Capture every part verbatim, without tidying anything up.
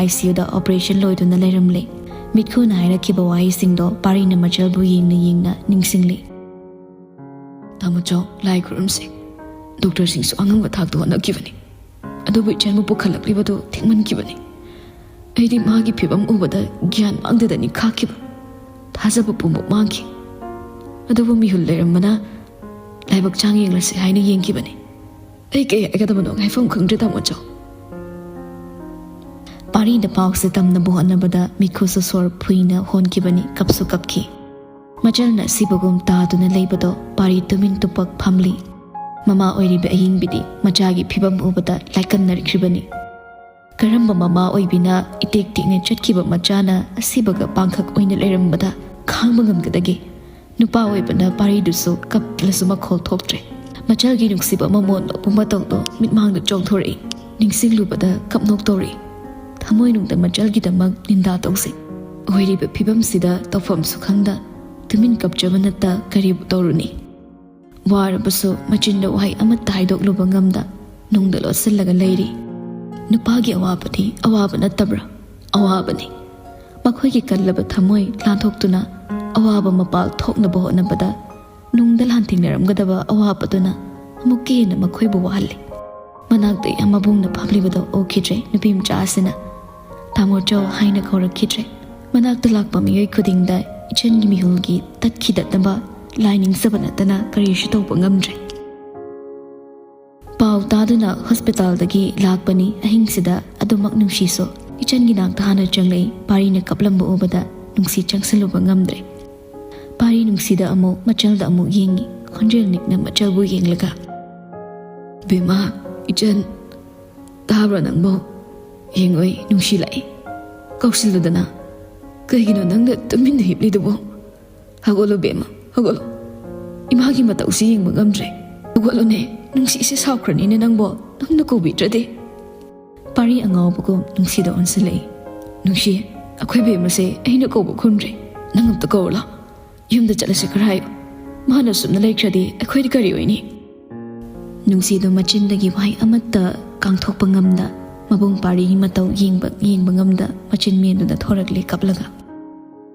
I C ꯌꯨꯗ operation ꯂꯣꯏꯗꯨꯅ ꯂꯩꯔꯝꯂꯦ꯫ ꯃꯤꯠꯈꯨꯅ ꯍꯥꯏꯔꯛꯈꯤꯕ ꯋꯥꯍꯩꯁꯤꯡꯗꯣ ꯄꯥꯔꯤꯅ ꯃꯆꯜꯕꯨ ꯌꯦꯡꯅ ꯌꯦꯡꯅ ꯅꯤꯡꯁꯤꯡꯂꯤ꯫ "ꯇꯥꯃꯣ ꯆꯧ, ꯂꯥꯏ ꯈꯨꯔꯨꯝꯁꯦ꯫ ꯗꯣꯛꯇꯔꯁꯤꯡꯁꯨ ꯑꯉꯝꯕ ꯊꯥꯛꯇ ꯍꯣꯠꯅꯈꯤꯕꯅꯤ꯫ ꯑꯗꯨꯕꯨ ꯏꯆꯟꯕꯨ ꯄꯨꯈꯠꯂꯛꯂꯤꯕꯗꯨ ꯊꯦꯡꯃꯟꯈꯤꯕꯅꯤ꯫ ꯑꯩꯗꯤ ꯃꯥꯒꯤ ꯐꯤꯕꯝ ꯎꯕꯗ ꯒ꯭ꯌꯥꯟ ꯃꯥꯡꯗꯗꯅꯤ ꯈꯥꯛꯈꯤꯕ꯫ ꯊꯥꯖꯕ ꯄꯨꯝꯕ ꯃꯥꯡꯈꯤ꯫ ꯑꯗꯨꯕꯨ ꯃꯤꯍꯨꯜ ꯂꯩꯔꯝꯕꯅ ꯂꯥꯏꯕꯛ ꯆꯥꯡ ꯌꯦꯡꯂꯁꯤ ꯍꯥꯏꯅ ꯌꯦꯡꯈꯤꯕꯅꯤ꯫ ꯑꯩ ꯀꯩ ꯍꯥꯏꯒꯗꯕꯅꯣ ꯍꯥꯏꯐꯝ ꯈꯪꯗ꯭ꯔꯦ, ꯇꯥꯃꯣ ꯆꯧ꯫" ꯄꯥꯔꯤꯅ ꯄꯥꯎꯁꯦ ꯇꯝꯅꯕ ꯍꯣꯠꯅꯕꯗ ꯃꯤꯠꯈꯨꯁꯨ ꯁꯣꯔ ꯐꯨꯏꯅ ꯍꯣꯟꯈꯤꯕꯅꯤ, ꯀꯞꯁꯨ ꯀꯞꯈꯤ꯫ ꯃꯆꯜꯅ ꯑꯁꯤꯕꯒꯨꯝ ꯇꯥꯗꯨꯅ ꯂꯩꯕꯗꯣ ꯄꯥꯔꯤ ꯇꯨꯃꯤꯟ ꯇꯨꯄꯛ ꯐꯝꯂꯤ꯫ ꯃꯃꯥ ꯑꯣꯏꯔꯤꯕ ꯑꯌꯤꯡꯕꯤꯗꯤ ꯃꯆꯥꯒꯤ ꯐꯤꯕꯝ ꯎꯕꯗ ꯂꯥꯏꯀꯟꯅꯔꯛꯈꯤꯕꯅꯤ꯫ ꯀꯔꯝꯕ ꯃꯃꯥ ꯑꯣꯏꯕꯤꯅ ꯏꯇꯦꯛ ꯇꯦꯛꯅ ꯆꯠꯈꯤꯕ ꯃꯆꯥꯅ ꯑꯁꯤꯕꯒ ꯄꯥꯡꯈꯛ ꯑꯣꯏꯅ ꯂꯩꯔꯝꯕꯗ ꯈꯥꯡꯕ ꯉꯝꯒꯗꯒꯦ? ꯅꯨꯄꯥ ꯑꯣꯏꯕꯅ ꯄꯥꯔꯤꯗꯨꯁꯨ ꯀꯞꯂꯁꯨ ꯃꯈꯣꯜ ꯊꯣꯛꯇ꯭ꯔꯦ꯫ ꯃꯆꯜꯒꯤ ꯅꯨꯡꯁꯤꯕ ꯃꯃꯣꯟ ꯅꯣꯛꯄ ꯃꯇꯧꯗꯣ ꯃꯤꯠꯃꯥꯡꯗ ꯆꯣꯡꯊꯣꯔꯛꯏ꯫ ꯅꯤꯡꯁꯤꯡꯂꯨꯕꯗ ꯀꯞꯅꯣꯛ ꯇꯧꯔꯛꯏ꯫ ꯊꯃꯣꯏꯅꯨꯡꯗ ꯃꯆꯜꯒꯤꯗꯃꯛ ꯅꯤꯟꯗꯥ ꯇꯧꯖꯩ꯫ ꯑꯣꯏꯔꯤꯕ ꯐꯤꯕꯝꯁꯤꯗ ꯇꯧꯐꯝꯁꯨ ꯈꯪꯗ ꯇꯨꯃꯤꯟ ꯀꯞꯆꯕ ꯅꯠꯇ ꯀꯔꯤꯕꯨ ꯇꯧꯔꯨꯅꯤ? ꯋꯥꯔꯕꯁꯨ ꯃꯆꯤꯟꯗ ꯋꯥꯍꯩ ꯑꯃꯠꯇ ꯍꯥꯏꯗꯣꯛꯂꯨꯕ ꯉꯝꯗ ꯅꯨꯡꯗ ꯂꯣꯠꯁꯤꯜꯂꯒ ꯂꯩꯔꯤ꯫ ꯅꯨꯄꯥꯒꯤ ꯑꯋꯥꯕꯗꯤ ꯑꯋꯥꯕ ꯅꯠꯇꯕ꯭ꯔꯥ? ꯑꯋꯥꯕꯅꯤ꯫ ꯃꯈꯣꯏꯒꯤ ꯀꯜꯂꯕ ꯊꯃꯣꯏ ꯂꯥꯟꯊꯣꯛꯇꯨꯅ ꯑꯋꯥꯕ ꯃꯄꯥꯜ ꯊꯣꯛꯅꯕ ꯍꯣꯠꯅꯕꯗ ꯅꯨꯡꯗ ꯂꯥꯟꯊꯦꯡꯅꯔꯝꯒꯗꯕ ꯑꯋꯥꯕꯗꯨꯅ ꯑꯃꯨꯛꯀ ꯍꯦꯟꯅ ꯃꯈꯣꯏꯕꯨ ꯋꯥꯍꯜꯂꯤ꯫ ꯃꯅꯥꯛꯇ ꯏꯌꯥꯝꯕꯕꯨꯡꯅ ꯐꯝꯂꯤꯕꯗꯣ ꯎꯈꯤꯗ꯭ꯔꯦ ꯅꯨꯄꯤ ꯃꯆꯥ ꯑꯁꯤꯅ꯫ "ꯇꯥꯃꯣ ꯆꯧ" ꯍꯥꯏꯅ ꯀꯧꯔꯛꯈꯤꯗ꯭ꯔꯦ꯫ ꯃꯅꯥꯛꯇ ꯂꯥꯛꯄ ꯃꯤꯑꯣꯏ ꯈꯨꯗꯤꯡꯗ ꯏꯆꯟꯒꯤ ꯃꯤꯍꯨꯜꯒꯤ ꯇꯠꯈꯤꯗꯠꯅꯕ ꯂꯥꯏ ꯅꯤꯡꯖꯕ ꯅꯠꯇꯅ ꯀꯔꯤꯁꯨ ꯇꯧꯕ ꯉꯝꯗ꯭ꯔꯦ꯫ ꯄꯥꯎ ꯇꯥꯗꯨꯅ ꯍꯣꯁꯄꯤꯇꯥꯜꯗꯒꯤ ꯂꯥꯛꯄꯅꯤ꯫ ꯑꯍꯤꯡꯁꯤꯗ ꯑꯗꯨꯃꯛ ꯅꯨꯡꯁꯤꯁꯨ ꯏꯆꯟꯒꯤ ꯅꯥꯛꯇ ꯍꯥꯟꯅ ꯆꯪꯂꯛꯏ꯫ ꯄꯥꯔꯤꯅ ꯀꯞꯂꯝꯕ ꯎꯕꯗ ꯅꯨꯡꯁꯤ ꯆꯪꯁꯤꯜꯂꯨꯕ ꯉꯝꯗ꯭ꯔꯦ꯫ ꯄꯥꯔꯤ ꯅꯨꯡꯁꯤꯗ ꯑꯃꯨꯛ, ꯃꯆꯜꯗ ꯑꯃꯨꯛ ꯌꯦꯡꯉꯤ꯫ ꯈꯣꯟꯖꯦꯜ ꯅꯤꯛꯅ ꯃꯆꯜꯕꯨ ꯌꯦꯡꯂꯒ, "ꯕꯦꯝꯃ, ꯏꯆꯟ, ꯇꯥꯕ꯭ꯔꯣ ꯅꯪꯕꯣ? ꯌꯦꯡꯉꯣꯏ, ꯅꯨꯡꯁꯤ ꯂꯥꯛꯑꯦ꯫ ꯀꯧꯁꯤꯜꯂꯨꯗꯅ꯫ ꯀꯩꯒꯤꯅꯣ ꯅꯪꯅ ꯇꯨꯃꯤꯟꯅ ꯍꯤꯞꯂꯤꯗꯨꯕꯣ? ꯍꯧꯒꯠꯂꯣ ꯕꯦꯝꯃ, ꯍꯧꯒꯠꯂꯣ꯫ ꯏꯃꯥꯒꯤ ꯃꯇꯧꯁꯤ ꯌꯦꯡꯕ ꯉꯝꯗ꯭ꯔꯦ꯫ ꯍꯧꯒꯠꯂꯣꯅꯦ, ꯅꯨꯡꯁꯤꯁꯦ ꯁꯥꯎꯈ꯭ꯔꯅꯤꯅꯦ ꯅꯪꯕꯣ, ꯅꯪꯅ ꯀꯧꯕꯤꯗ꯭ꯔꯗꯤ꯫" ꯄꯥꯔꯤ ꯑꯉꯥꯎꯕꯒꯨꯝ ꯅꯨꯡꯁꯤꯗ ꯑꯣꯟꯁꯤꯜꯂꯛꯏ꯫ "ꯅꯨꯡꯁꯤ, ꯑꯩꯈꯣꯏ ꯕꯦꯝꯃꯁꯦ ꯑꯩꯅ ꯀꯧꯕ ꯈꯨꯝꯗ꯭ꯔꯦ꯫ ꯅꯪ ꯑꯝꯇ ꯀꯧꯔꯨ ꯂꯥꯎ꯫ ꯌꯨꯝꯗ ꯆꯠꯂꯁꯤ ꯈꯔ ꯍꯥꯏꯌꯨ꯫ ꯃꯥꯅ ꯑꯁꯨꯝꯅ ꯂꯩꯈ꯭ꯔꯗꯤ ꯑꯩꯈꯣꯏꯗꯤ ꯀꯔꯤ ꯑꯣꯏꯅꯤ?" ꯅꯨꯡꯁꯤꯗꯣ ꯃꯆꯤꯟꯗꯒꯤ ꯋꯥꯍꯩ ꯑꯃꯠꯇ ꯀꯥꯡꯊꯣꯛꯄ ꯉꯝꯗ ꯃꯕꯨꯡ ꯄꯥꯔꯤꯒꯤ ꯃꯇꯧ ꯌꯦꯡꯕ ꯌꯦꯡꯕ ꯉꯝꯗ ꯃꯆꯤꯟ ꯃꯦꯟꯗꯨꯅ ꯊꯣꯔꯛꯂꯦ ꯀꯞꯂꯒ꯫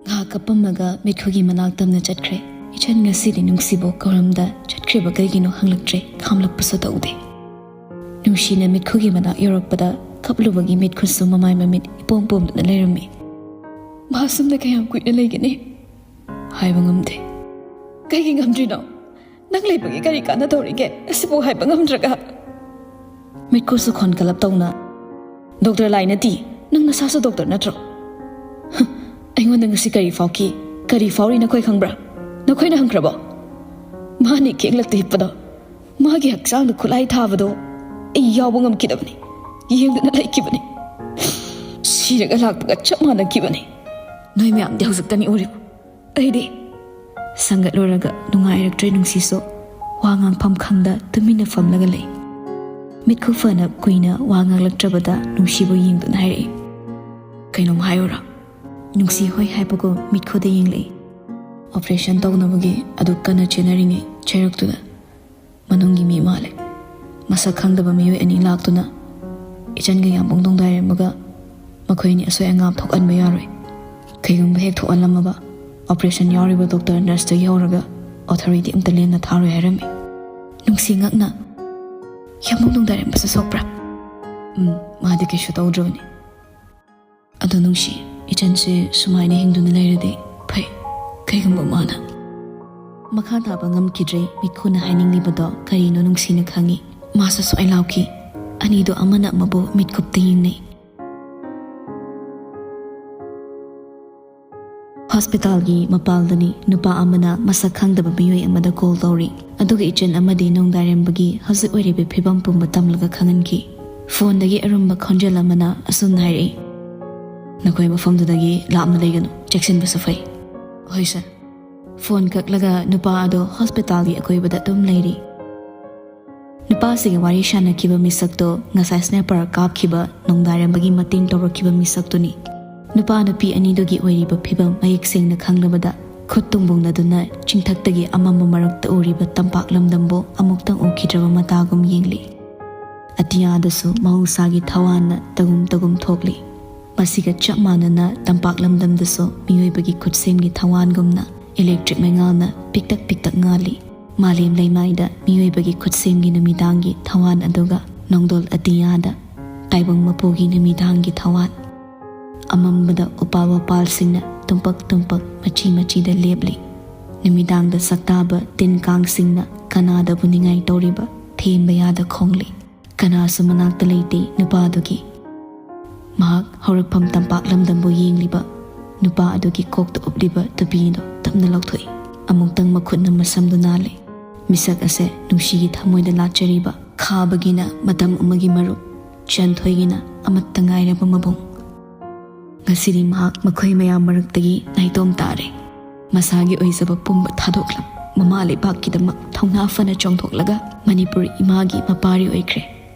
ꯉꯥꯏꯍꯥꯛ ꯀꯞꯄꯝꯂꯒ ꯃꯤꯠꯈꯨꯒꯤ ꯃꯅꯥꯛ ꯇꯝꯅ ꯆꯠꯈ꯭ꯔꯦ꯫ ꯏꯆꯟ ꯉꯁꯤꯗꯤ ꯅꯨꯡꯁꯤꯕꯨ ꯀꯧꯔꯝꯗ ꯆꯠꯈ꯭ꯔꯤꯕ ꯀꯩꯒꯤꯅꯣ ꯍꯪꯂꯛꯇ꯭ꯔꯦ, ꯈꯥꯝꯂꯛꯄꯁꯨ ꯇꯧꯗꯦ꯫ ꯅꯨꯡꯁꯤꯅ ꯃꯤꯠꯈꯨꯒꯤ ꯃꯅꯥꯛ ꯌꯧꯔꯛꯄꯗ ꯀꯞꯂꯨꯕꯒꯤ ꯃꯤꯠꯈꯨꯁꯨ ꯃꯃꯥꯏ ꯃꯃꯤꯠ ꯏꯄꯣꯝ ꯄꯣꯝꯗꯨꯅ ꯂꯩꯔꯝꯃꯤ꯫ ꯃꯍꯥꯁꯨꯝꯗ ꯀꯌꯥꯝ ꯀꯨꯏꯅ ꯂꯩꯒꯅꯤ? ꯍꯥꯏꯕ ꯉꯝꯗꯦ꯫ ꯀꯩꯒꯤ ꯉꯝꯗ꯭ꯔꯤꯅꯣ? ꯅꯪ ꯂꯩꯕꯒꯤ ꯀꯔꯤ ꯀꯥꯟꯅꯗꯧꯔꯤꯒꯦ? ꯑꯁꯤꯕꯨ ꯍꯥꯏꯕ ꯉꯝꯗ꯭ꯔꯒ꯫ ꯃꯤꯠꯈꯨꯁꯨ ꯈꯣꯟ ꯀꯂꯞ ꯇꯧꯅ, "ꯗꯣꯛꯇꯔ ꯂꯥꯏꯅꯇꯤ, ꯅꯪ ꯅꯁꯥꯁꯨ ꯗꯣꯛꯇꯔ ꯅꯠꯇ꯭ꯔꯣ? ꯍ, ꯑꯩꯉꯣꯟꯗ ꯉꯁꯤ ꯀꯔꯤ ꯐꯥꯎꯈꯤ? ꯀꯔꯤ ꯐꯥꯎꯔꯤ ꯅꯈꯣꯏ ꯈꯪꯕ꯭ꯔꯥ? ꯅꯈꯣꯏꯅ ꯍꯪꯈ꯭ꯔꯕꯣ?" ꯃꯥꯅꯤ ꯀꯦꯡꯂꯛꯇ ꯍꯤꯞꯄꯗꯣ꯫ ꯃꯥꯒꯤ ꯍꯛꯆꯥꯡꯗ ꯈꯨꯠꯂꯥꯏ ꯊꯥꯕꯗꯣ ꯑꯩ ꯌꯥꯎꯕ ꯉꯝꯈꯤꯗꯕꯅꯤ꯫ ꯌꯦꯡꯗꯨꯅ ꯂꯩꯈꯤꯕꯅꯤ꯫ ꯁꯤꯔꯒ ꯂꯥꯛꯄꯒ ꯆꯞ ꯃꯥꯟꯅꯈꯤꯕꯅꯤ꯫ ꯅꯣꯏ ꯃꯌꯥꯝꯗꯤ ꯍꯧꯖꯤꯛꯇꯅꯤ ꯎꯔꯤꯕ꯫ ꯑꯩꯗꯤ꯫ ꯁꯪꯒꯠꯂꯨꯔꯒ ꯅꯨꯡꯉꯥꯏꯔꯛꯇ꯭ꯔꯦ ꯅꯨꯡꯁꯤꯁꯨ꯫ ꯋꯥ ꯉꯥꯡꯐꯝ ꯈꯪꯗ ꯇꯨꯃꯤꯟꯅ ꯐꯝꯂꯒ ꯂꯩ꯫ ꯃꯤꯠꯈꯨ ꯐꯅ ꯀꯨꯏꯅ ꯋꯥ ꯉꯥꯡꯂꯛꯇ꯭ꯔꯕꯗ ꯅꯨꯡꯁꯤꯕꯨ ꯌꯦꯡꯗꯨꯅ ꯍꯥꯏꯔꯛꯏ, "ꯀꯩꯅꯣꯝ ꯍꯥꯏꯌꯨꯔꯥ?" ꯅꯨꯡꯁꯤ ꯍꯣꯏ ꯍꯥꯏꯕꯒꯨꯝ ꯃꯤꯠꯈꯨꯗ ꯌꯦꯡꯂꯛꯏ꯫ "ꯑꯣꯄꯔꯦꯁꯟ ꯇꯧꯅꯕꯒꯤ ꯑꯗꯨꯛ ꯀꯟꯅ ꯆꯦꯟꯅꯔꯤꯉꯩ ꯆꯩꯔꯛꯇꯨꯗ ꯃꯅꯨꯡꯒꯤ ꯃꯤ ꯃꯥꯜꯂꯦ꯫ ꯃꯁꯛ ꯈꯪꯗꯕ ꯃꯤꯑꯣꯏ ꯑꯅꯤ ꯂꯥꯛꯇꯨꯅ ꯏꯆꯟꯒ ꯌꯥꯝꯕꯨꯡ ꯅꯣꯡꯗꯥꯏꯔꯦꯝꯕꯒ ꯃꯈꯣꯏ ꯑꯅꯤ ꯑꯁꯣꯏ ꯑꯉꯥꯝ ꯊꯣꯛꯍꯟꯕ ꯌꯥꯔꯣꯏ꯫ ꯀꯩꯒꯨꯝꯕ ꯍꯦꯛ ꯊꯣꯛꯍꯜꯂꯝꯃꯕ ꯑꯣꯄꯔꯦꯁꯟ ꯌꯥꯎꯔꯤꯕ ꯗꯣꯛꯇꯔ ꯅꯔꯁꯇꯒꯤ ꯍꯧꯔꯒ ꯑꯣꯊꯣꯔꯤꯇꯤ ꯑꯝꯇ ꯂꯦꯝꯅ ꯊꯥꯔꯣꯏ" ꯍꯥꯏꯔꯝꯃꯤ꯫ ꯅꯨꯡꯁꯤ ꯉꯛꯅ, "ꯌꯥꯝꯕꯨꯡ ꯅꯣꯡꯗꯥꯏꯔꯦꯝꯕꯁꯨ ꯁꯣꯛꯄ꯭ꯔꯥ?" "ꯎꯝ, ꯃꯥꯗꯤ ꯀꯩꯁꯨ ꯇꯧꯗ꯭ꯔꯕꯅꯤ꯫ ꯑꯗꯣ ꯅꯨꯡꯁꯤ, ꯏꯆꯟꯁꯦ ꯁꯨꯃꯥꯏꯅ ꯍꯤꯡꯗꯨꯅ ꯂꯩꯔꯗꯤ ꯐꯩ꯫ ꯀꯩꯒꯨꯝꯕ ꯃꯥꯅ" ꯃꯈꯥ ꯇꯥꯕ ꯉꯝꯈꯤꯗ꯭ꯔꯦ꯫ ꯃꯤꯠꯈꯨꯅ ꯍꯥꯏꯅꯤꯡꯂꯤꯕꯗꯣ ꯀꯔꯤꯅꯣ ꯅꯨꯡꯁꯤꯅ ꯈꯪꯉꯤ꯫ ꯃꯥꯁꯨ ꯁꯣꯏ ꯂꯥꯎꯈꯤ꯫ ꯑꯅꯤꯗꯣ ꯑꯃꯅ ꯑꯃꯕꯨ ꯃꯤꯠꯀꯨꯞꯇ ꯌꯦꯡꯅꯩ꯫ ꯍꯣꯁꯄꯤꯇꯥꯜꯒꯤ ꯃꯄꯥꯜꯗꯅꯤ꯫ ꯅꯨꯄꯥ ꯑꯃꯅ ꯃꯁꯛ ꯈꯪꯗꯕ ꯃꯤꯑꯣꯏ ꯑꯃꯗ ꯀꯣꯜ ꯇꯧꯔꯤ, ꯑꯗꯨꯒ ꯏꯆꯟ ꯑꯃꯗꯤ ꯅꯣꯡꯗꯥꯏꯔꯦꯝꯕꯒꯤ ꯍꯧꯖꯤꯛ ꯑꯣꯏꯔꯤꯕ ꯐꯤꯕꯝ ꯄꯨꯝꯕ ꯇꯝꯂꯒ ꯈꯪꯍꯟꯈꯤ꯫ ꯐꯣꯟꯗꯒꯤ ꯑꯔꯨꯝꯕ ꯈꯣꯟꯖꯦꯜ ꯑꯃꯅ ꯑꯁꯨꯝꯅ ꯍꯥꯏꯔꯛꯏ, "ꯅꯈꯣꯏ ꯃꯐꯝꯗꯨꯗꯒꯤ ꯂꯥꯞꯅ ꯂꯩꯒꯅꯨ, ꯆꯦꯛꯁꯤꯟꯕꯁꯨ ꯐꯩ"꯫ "ꯍꯣꯏ ꯁꯥꯔ"꯫ ꯐꯣꯟ ꯀꯛꯂꯒ ꯅꯨꯄꯥ ꯑꯗꯣ ꯍꯣꯁꯄꯤꯇꯥꯜꯒꯤ ꯑꯀꯣꯏꯕꯗ ꯑꯗꯨꯝ ꯂꯩꯔꯤ꯫ ꯅꯨꯄꯥꯁꯤꯒ ꯋꯥꯔꯤ ꯁꯥꯟꯅꯈꯤꯕ ꯃꯤꯁꯛꯇꯣ ꯉꯁꯥꯏ ꯁ꯭ꯅꯥꯏꯄꯔ ꯀꯥꯞꯈꯤꯕ ꯅꯣꯡꯗꯥꯏꯔꯦꯝꯕꯒꯤ ꯃꯇꯦꯡ ꯇꯧꯔꯛꯈꯤꯕ ꯃꯤꯁꯛꯇꯨꯅꯤ꯫ ꯅꯨꯄꯥ ꯅꯨꯄꯤ ꯑꯅꯤꯗꯨꯒꯤ ꯑꯣꯏꯔꯤꯕ ꯐꯤꯕꯝ ꯃꯌꯦꯛ ꯁꯦꯡꯅ ꯈꯪꯂꯕꯗ ꯈꯨꯠ ꯇꯨꯡꯕꯨꯡꯅꯗꯨꯅ ꯆꯤꯡꯊꯛꯇꯒꯤ ꯑꯃꯝꯕ ꯃꯔꯛꯇ ꯎꯔꯤꯕ ꯇꯝꯄꯥꯛ ꯂꯝꯗꯝꯕꯨ ꯑꯃꯨꯛꯇꯪ ꯎꯈꯤꯗ꯭ꯔꯕ ꯃꯇꯥꯒꯨꯝ ꯌꯦꯡꯂꯤ꯫ ꯑꯇꯤꯌꯥꯗꯁꯨ ꯃꯍꯧꯁꯥꯒꯤ ꯊꯋꯥꯟꯅ ꯇꯒꯨꯝ ꯇꯒꯨꯝ ꯊꯣꯛꯂꯤ꯫ ꯃꯁꯤꯒ ꯆꯞ ꯃꯥꯟꯅꯅ ꯇꯝꯄꯥꯛ ꯂꯝꯗꯝꯗꯁꯨ ꯃꯤꯑꯣꯏꯕꯒꯤ ꯈꯨꯠꯁꯦꯝꯒꯤ ꯊꯋꯥꯟꯒꯨꯝꯅ electric ꯃꯩꯉꯥꯜꯅ ꯄꯤꯛꯇꯛ ꯄꯤꯛꯇꯛ ꯉꯥꯜꯂꯤ꯫ ꯃꯥꯂꯦꯝ ꯂꯩꯃꯥꯏꯗ ꯃꯤꯑꯣꯏꯕꯒꯤ ꯈꯨꯠꯁꯦꯝꯒꯤ ꯅꯨꯃꯤꯗꯥꯡꯒꯤ ꯊꯋꯥꯟ ꯑꯗꯨꯒ ꯅꯣꯡꯗꯣꯜ ꯑꯇꯤꯌꯥꯗ ꯇꯥꯏꯕꯪ ꯃꯄꯨꯒꯤ ꯅꯨꯃꯤꯗꯥꯡꯒꯤ ꯊꯋꯥꯟ꯫ ꯑꯃꯝꯕꯗ ꯎꯄꯥꯜ ꯋꯥꯄꯥꯜꯁꯤꯡꯅ ꯇꯨꯝꯄꯛ ꯇꯨꯝꯄꯛ ꯃꯆꯤ ꯃꯆꯤꯗ ꯂꯦꯞꯂꯤ꯫ ꯅꯨꯃꯤꯗꯥꯡꯗ ꯁꯛꯇꯥꯕ ꯇꯤꯟ ꯀꯥꯡꯁꯤꯡꯅ ꯀꯅꯥꯗꯕꯨ ꯅꯤꯡꯉꯥꯏ ꯇꯧꯔꯤꯕ ꯊꯦꯝꯕ ꯌꯥꯗ ꯈꯣꯡꯂꯤ꯫ ꯀꯅꯥꯁꯨ ꯃꯅꯥꯛꯇ ꯂꯩꯇꯦ ꯅꯨꯄꯥꯗꯨꯒꯤ꯫ ꯃꯍꯥꯛ ꯍꯧꯔꯛꯐꯝ ꯇꯝꯄꯥꯛ ꯂꯝꯗꯝꯕꯨ ꯌꯦꯡꯂꯤꯕ ꯅꯨꯄꯥ ꯑꯗꯨꯒꯤ ꯀꯣꯛꯇ ꯎꯞꯂꯤꯕ ꯇꯨꯄꯤꯗꯨ ꯇꯞꯅ ꯂꯧꯊꯣꯛꯏ꯫ ꯑꯃꯨꯛꯇꯪ ꯃꯈꯨꯠꯅ ꯃꯁꯝꯗꯨ ꯅꯥꯜꯂꯤ꯫ ꯃꯤꯁꯛ ꯑꯁꯦ ꯅꯨꯡꯁꯤꯒꯤ ꯊꯃꯣꯏꯗ ꯂꯥꯠꯆꯔꯤꯕ꯫ ꯈꯥꯕꯒꯤꯅ ꯃꯇꯝ ꯑꯃꯒꯤ ꯃꯔꯨꯞ, ꯆꯟꯊꯣꯏꯒꯤꯅ ꯑꯃꯠꯇ ꯉꯥꯏꯔꯕ ꯃꯕꯨꯡ꯫ ꯉꯁꯤꯗꯤ ꯃꯍꯥꯛ ꯃꯈꯣꯏ ꯃꯌꯥꯝ ꯃꯔꯛꯇꯒꯤ ꯅꯥꯏꯇꯣꯝ ꯇꯥꯔꯦ꯫ ꯃꯁꯥꯒꯤ ꯑꯣꯏꯖꯕ ꯄꯨꯝꯕ ꯊꯥꯗꯣꯛꯂꯝ, ꯃꯃꯥ ꯂꯩꯕꯥꯛꯀꯤꯗꯃꯛ ꯊꯧꯅꯥ ꯐꯅ ꯆꯣꯡꯊꯣꯛꯂꯒ ꯃꯅꯤꯄꯨꯔ ꯏꯃꯥꯒꯤ ꯃꯄꯥꯔꯤ ꯑꯣꯏꯈ꯭ꯔꯦ꯫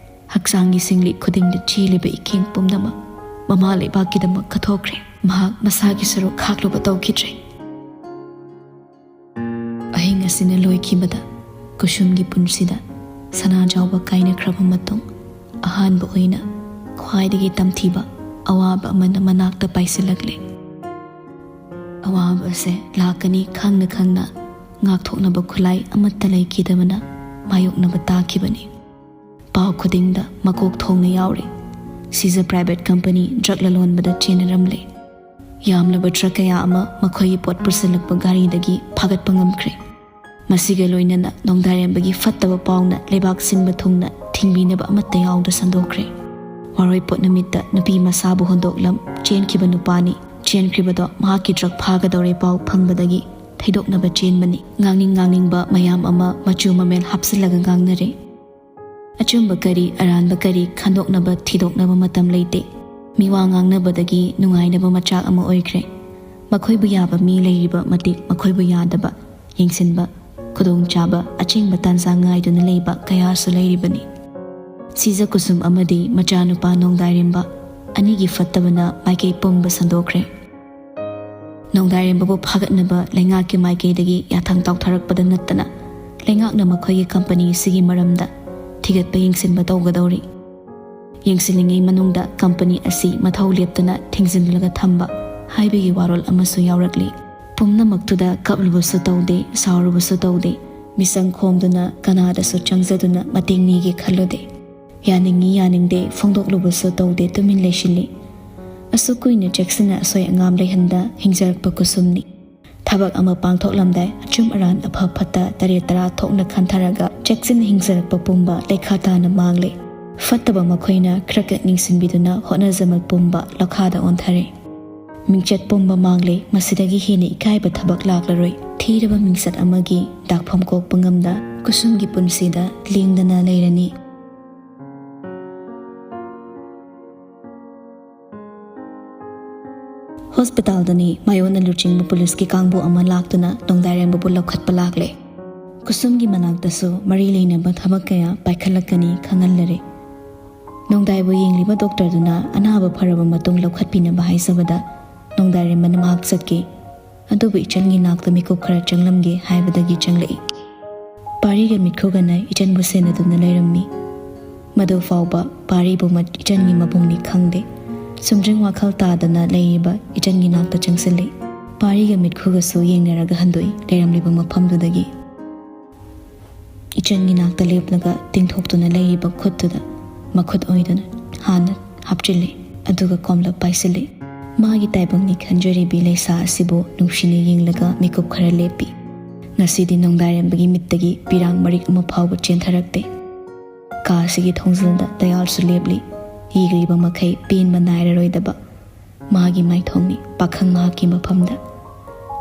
ꯍꯛꯆꯥꯡꯒꯤ ꯁꯤꯡꯂꯤ ꯈꯨꯗꯤꯡꯗ ꯆꯦꯜꯂꯤꯕ ꯏꯀꯦꯡ ꯄꯨꯝꯅꯃꯛ ꯃꯃꯥ ꯂꯩꯕꯥꯛꯀꯤꯗꯃꯛ ꯀꯠꯊꯣꯛꯈ꯭ꯔꯦ꯫ ꯃꯍꯥꯛ ꯃꯁꯥꯒꯤ ꯁꯔꯨꯛ ꯈꯥꯛꯂꯨꯕ ꯇꯧꯈꯤꯗ꯭ꯔꯦ꯫ ꯑꯍꯤꯡ ꯑꯁꯤꯅ ꯂꯣꯏꯈꯤꯕꯗ, ꯀꯨꯁꯨꯝꯒꯤ ꯄꯨꯟꯁꯤꯗ ꯁꯅꯥꯖꯥꯎꯕ ꯀꯥꯏꯅꯈ꯭ꯔꯕ ꯃꯇꯨꯡ, ꯑꯍꯥꯟꯕ ꯑꯣꯏꯅ ꯈ꯭ꯋꯥꯏꯗꯒꯤ ꯇꯝꯊꯤꯕ ꯑꯋꯥꯕ ꯑꯃꯅ ꯃꯅꯥꯛꯇ ꯄꯥꯏꯁꯤꯜꯂꯛꯂꯦ꯫ ꯑꯋꯥꯕ ꯑꯁꯦ ꯂꯥꯛꯀꯅꯤ ꯈꯪꯅ ꯈꯪꯅ ꯉꯥꯛꯊꯣꯛꯅꯕ ꯈꯨꯠꯂꯥꯏ ꯑꯃꯠꯇ ꯂꯩꯈꯤꯗꯕꯅ ꯃꯥꯌꯣꯛꯅꯕ ꯇꯥꯈꯤꯕꯅꯤ꯫ ꯄꯥꯎ ꯈꯨꯗꯤꯡꯗ ꯃꯀꯣꯛ ꯊꯣꯡꯅ ꯌꯥꯎꯔꯤ꯫ ꯁꯤꯖ private company drug ꯂꯂꯣꯟꯕꯗ ꯆꯦꯟꯅꯔꯝꯂꯦ꯫ ꯌꯥꯝꯂꯕ truck ꯀꯌꯥ ꯑꯃ ꯃꯈꯣꯏꯒꯤ ꯄꯣꯠ ꯄꯨꯁꯤꯜꯂꯛꯄ ꯒꯥꯔꯤꯗꯒꯤ ꯐꯥꯒꯠꯄ ꯉꯝꯈ꯭ꯔꯦ꯫ ꯃꯁꯤꯒ ꯂꯣꯏꯅꯅ ꯅꯣꯡꯗꯥꯏꯔꯦꯝꯕꯒꯤ ꯐꯠꯇꯕ ꯄꯥꯎꯅ ꯂꯩꯕꯥꯛ ꯁꯤꯟꯕ ꯊꯨꯡꯅ ꯊꯤꯡꯕꯤꯅꯕ ꯑꯃꯠꯇ ꯌꯥꯎꯗ ꯁꯟꯗꯣꯛꯈ꯭ꯔꯦ꯫ ꯋꯥꯔꯣꯏꯄꯣꯠ ꯅꯨꯃꯤꯠꯇ ꯅꯨꯄꯤ ꯃꯁꯥꯕꯨ ꯍꯨꯟꯗꯣꯛꯂꯝ ꯆꯦꯟꯈꯤꯕ ꯅꯨꯄꯥꯅꯤ꯫ ꯆꯦꯟꯈ꯭ꯔꯤꯕꯗꯣ ꯃꯍꯥꯛꯀꯤ truck ꯐꯥꯒꯗꯧꯔꯦ ꯄꯥꯎ ꯐꯪꯕꯗꯒꯤ ꯊꯩꯗꯣꯛꯅꯕ ꯆꯦꯟꯕꯅꯤ꯫ ꯉꯥꯡꯅꯤꯡ ꯉꯥꯡꯅꯤꯡꯕ ꯃꯌꯥꯝ ꯑꯃ ꯃꯆꯨ ꯃꯃꯦꯟ ꯍꯥꯞꯆꯤꯜꯂꯒ ꯉꯥꯡꯅꯔꯦ꯫ ꯑꯆꯨꯝꯕ ꯀꯔꯤ, ꯑꯔꯥꯟꯕ ꯀꯔꯤ ꯈꯟꯗꯣꯛꯅꯕ, ꯊꯤꯗꯣꯛꯅꯕ ꯃꯇꯝ ꯂꯩꯇꯦ꯫ ꯃꯤꯋꯥ ꯉꯥꯡꯅꯕꯗꯒꯤ ꯅꯨꯡꯉꯥꯏꯅꯕ ꯃꯆꯥꯛ ꯑꯃ ꯑꯣꯏꯈ꯭ꯔꯦ꯫ ꯃꯈꯣꯏꯕꯨ ꯌꯥꯕ ꯃꯤ ꯂꯩꯔꯤꯕ ꯃꯇꯤꯛ ꯃꯈꯣꯏꯕꯨ ꯌꯥꯗꯕ, ꯌꯦꯡꯁꯤꯟꯕ, ꯈꯨꯗꯣꯡꯆꯥꯕ, ꯑꯆꯤꯡꯕ ꯇꯥꯟꯖꯥ ꯉꯥꯏꯗꯨꯅ ꯂꯩꯕ ꯀꯌꯥꯁꯨ ꯂꯩꯔꯤꯕꯅꯤ꯫ ꯁꯤꯖ ꯀꯨꯁꯨꯝ ꯑꯃꯗꯤ ꯃꯆꯥꯅꯨꯄꯥ ꯅꯣꯡꯗꯥꯏꯔꯦꯝꯕ ꯑꯅꯤꯒꯤ ꯐꯠꯇꯕꯅ ꯃꯥꯏꯀꯩ ꯄꯨꯝꯕ ꯁꯟꯗꯣꯛꯈ꯭ꯔꯦ꯫ ꯅꯣꯡꯗꯥꯏꯔꯦꯝꯕꯕꯨ ꯐꯥꯒꯠꯅꯕ ꯂꯩꯉꯥꯛꯀꯤ ꯃꯥꯏꯀꯩꯗꯒꯤ ꯌꯥꯊꯪ ꯇꯧꯊꯔꯛꯄꯗ ꯅꯠꯇꯅ, ꯂꯩꯉꯥꯛꯅ ꯃꯈꯣꯏꯒꯤ company ꯑꯁꯤꯒꯤ ꯃꯔꯝꯗ ꯊꯤꯒꯠꯄ ꯌꯦꯡꯁꯤꯟꯕ ꯇꯧꯒꯗꯧꯔꯤ꯫ ꯌꯦꯡꯁꯤꯜꯂꯤꯉꯩ ꯃꯅꯨꯡꯗ ꯀꯝꯄꯅꯤ ꯑꯁꯤ ꯃꯊꯧ ꯂꯦꯞꯇꯅ ꯊꯤꯡꯖꯤꯜꯂꯒ ꯊꯝꯕ ꯍꯥꯏꯕꯒꯤ ꯋꯥꯔꯣꯜ ꯑꯃꯁꯨ ꯌꯥꯎꯔꯛꯂꯤ꯫ ꯄꯨꯝꯅꯃꯛꯇꯨꯗ ꯀꯞꯂꯨꯕꯁꯨ ꯇꯧꯗꯦ, ꯁꯥꯎꯔꯨꯕꯁꯨ ꯇꯧꯗꯦ꯫ ꯃꯤꯆꯪ ꯈꯣꯝꯗꯨꯅ ꯀꯅꯥꯗꯁꯨ ꯆꯪꯖꯗꯨꯅ ꯃꯇꯦꯡ ꯅꯤꯒꯦ ꯈꯜꯂꯨꯗꯦ꯫ ꯌꯥꯅꯤꯡꯉꯤ ꯌꯥꯅꯤꯡꯗꯦ ꯐꯣꯡꯗꯣꯛꯂꯨꯕꯁꯨ ꯇꯧꯗꯦ, ꯇꯨꯃꯤꯟ ꯂꯩꯁꯤꯜꯂꯤ꯫ ꯑꯁꯨꯛ ꯀꯨꯏꯅ ꯆꯦꯛꯁꯤꯟꯅ ꯑꯁꯣꯏ ꯑꯉꯥꯝ ꯂꯩꯍꯟꯗ ꯍꯤꯡꯖꯔꯛꯄ ꯀꯨꯁꯨꯝꯅꯤ꯫ ꯊꯕꯛ ꯑꯃ ꯄꯥꯡꯊꯣꯛꯂꯝꯗꯥꯏ ꯑꯆꯨꯝ ꯑꯔꯥꯟ ꯑꯐ ꯐꯠꯇ ꯇꯔꯦꯠ ꯇꯔꯥ ꯊꯣꯛꯅ ꯈꯟꯊꯔꯒ ꯆꯦꯛꯁꯤꯟꯅ ꯍꯤꯡꯖꯔꯛꯄ ꯄꯨꯝꯕ ꯂꯩꯈꯥ ꯇꯥꯅ ꯃꯥꯡꯂꯦ꯫ ꯐꯠꯇꯕ ꯃꯈꯣꯏꯅ ꯈꯔ ꯈꯛ ꯅꯤꯡꯁꯤꯡꯕꯤꯗꯨꯅ ꯍꯣꯠꯅꯖꯃꯜ ꯄꯨꯝꯕ ꯂꯣꯈꯥꯗ ꯑꯣꯟꯊꯔꯦ꯫ ꯃꯤꯡꯆꯠ ꯄꯨꯝꯕ ꯃꯥꯡꯂꯦ, ꯃꯁꯤꯗꯒꯤ ꯍꯦꯟꯅ ꯏꯀꯥꯏꯕ ꯊꯕꯛ ꯂꯥꯛꯂꯔꯣꯏ꯫ ꯊꯤꯔꯕ ꯃꯤꯡꯆꯠ ꯑꯃꯒꯤ ꯗꯥꯛꯐꯝ ꯀꯣꯛꯄ ꯉꯝꯗ ꯀꯨꯁꯨꯝꯒꯤ ꯄꯨꯟꯁꯤꯗ ꯂꯦꯡꯗꯅ ꯂꯩꯔꯅꯤ꯫ ꯍꯣꯁꯄꯤꯇꯥꯜꯗꯅꯤ ꯃꯥꯌꯣꯟꯅ ꯂꯨꯆꯤꯡꯕ ꯄꯨꯂꯤꯁꯀꯤ ꯀꯥꯡꯕꯨ ꯑꯃ ꯂꯥꯛꯇꯨꯅ ꯅꯣꯡꯗꯥꯏꯔꯦꯝꯕꯕꯨ ꯂꯧꯈꯠꯄ ꯂꯥꯛꯂꯦ꯫ ꯀꯨꯁꯨꯝꯒꯤ ꯃꯅꯥꯛꯇꯁꯨ ꯃꯔꯤ ꯂꯩꯅꯕ ꯊꯕꯛ ꯀꯌꯥ ꯄꯥꯏꯈꯠꯂꯛꯀꯅꯤ ꯈꯪꯍꯜꯂꯔꯦ꯫ ꯅꯣꯡꯗꯥꯏꯕꯨ ꯌꯦꯡꯂꯤꯕ ꯗꯣꯛꯇꯔꯗꯨꯅ ꯑꯅꯥꯕ ꯐꯔꯕ ꯃꯇꯨꯡ ꯂꯧꯈꯠꯄꯤꯅꯕ ꯍꯥꯏꯖꯕꯗ ꯅꯣꯡꯗꯥꯏꯔꯦꯝꯕꯅ ꯃꯍꯥꯛ ꯆꯠꯈꯤ꯫ ꯑꯗꯨꯕꯨ ꯏꯆꯟꯒꯤ ꯅꯥꯛꯇ ꯃꯤꯀꯨꯞ ꯈꯔ ꯆꯪꯂꯝꯒꯦ ꯍꯥꯏꯕꯗꯒꯤ ꯆꯪꯂꯛꯏ꯫ ꯄꯥꯔꯤꯒ ꯃꯤꯠꯈꯨꯒꯅ ꯏꯆꯟꯕꯨ ꯁꯦꯟꯅꯗꯨꯅ ꯂꯩꯔꯝꯃꯤ꯫ ꯃꯗꯨ ꯐꯥꯎꯕ ꯄꯥꯔꯤꯕꯨ ꯃꯠ-, ꯏꯆꯟꯒꯤ ꯃꯕꯨꯡꯅꯤ ꯈꯪꯗꯦ꯫ ꯁꯨꯝꯗ꯭ꯔꯤꯡ ꯋꯥꯈꯜ ꯇꯥꯗꯅ ꯂꯩꯔꯤꯕ ꯏꯆꯟꯒꯤ ꯅꯥꯛꯇ ꯆꯪꯁꯤꯜꯂꯤ꯫ ꯄꯥꯔꯤꯒ ꯃꯤꯠꯈꯨꯒꯁꯨ ꯌꯦꯡꯅꯔꯒ ꯍꯟꯗꯣꯛꯏ ꯂꯩꯔꯝꯂꯤꯕ ꯃꯐꯝꯗꯨꯗꯒꯤ꯫ ꯏꯆꯟꯒꯤ ꯅꯥꯛꯇ ꯂꯦꯞꯂꯒ ꯇꯤꯡꯊꯣꯛꯇꯨꯅ ꯂꯩꯔꯤꯕ ꯈꯨꯠꯇꯨꯗ ꯃꯈꯨꯠ ꯑꯣꯏꯗꯨꯅ ꯍꯥꯟꯅ ꯍꯥꯞꯆꯤꯜꯂꯤ, ꯑꯗꯨꯒ ꯀꯣꯝꯂꯞ ꯄꯥꯏꯁꯤꯜꯂꯤ꯫ ꯃꯥꯒꯤ ꯇꯥꯏꯕꯪꯅꯤ ꯈꯟꯖꯔꯤꯕꯤ ꯂꯩꯁꯥ ꯑꯁꯤꯕꯨ ꯅꯨꯡꯁꯤꯅ ꯌꯦꯡꯂꯒ ꯃꯤꯀꯨꯞ ꯈꯔ ꯂꯦꯞꯄꯤ꯫ ꯉꯁꯤꯗꯤ ꯅꯣꯡꯗꯥꯏꯔꯦꯝꯕꯒꯤ ꯃꯤꯠꯇꯒꯤ ꯄꯤꯔꯥꯡ ꯃꯔꯤꯛ ꯑꯃ ꯐꯥꯎꯕ ꯆꯦꯟꯊꯔꯛꯇꯦ꯫ ꯀꯥ ꯑꯁꯤꯒꯤ ꯊꯣꯡꯖꯤꯜꯗ ꯗꯌꯥꯜꯁꯨ ꯂꯦꯞꯂꯤ꯫ ꯌꯦꯡꯂꯤꯕ ꯃꯈꯩ ꯄꯦꯟꯕ ꯅꯥꯏꯔꯔꯣꯏꯗꯕ ꯃꯥꯒꯤ ꯃꯥꯏꯊꯣꯡꯅꯤ ꯄꯥꯈꯪ ꯃꯍꯥꯛꯀꯤ ꯃꯐꯝꯗ꯫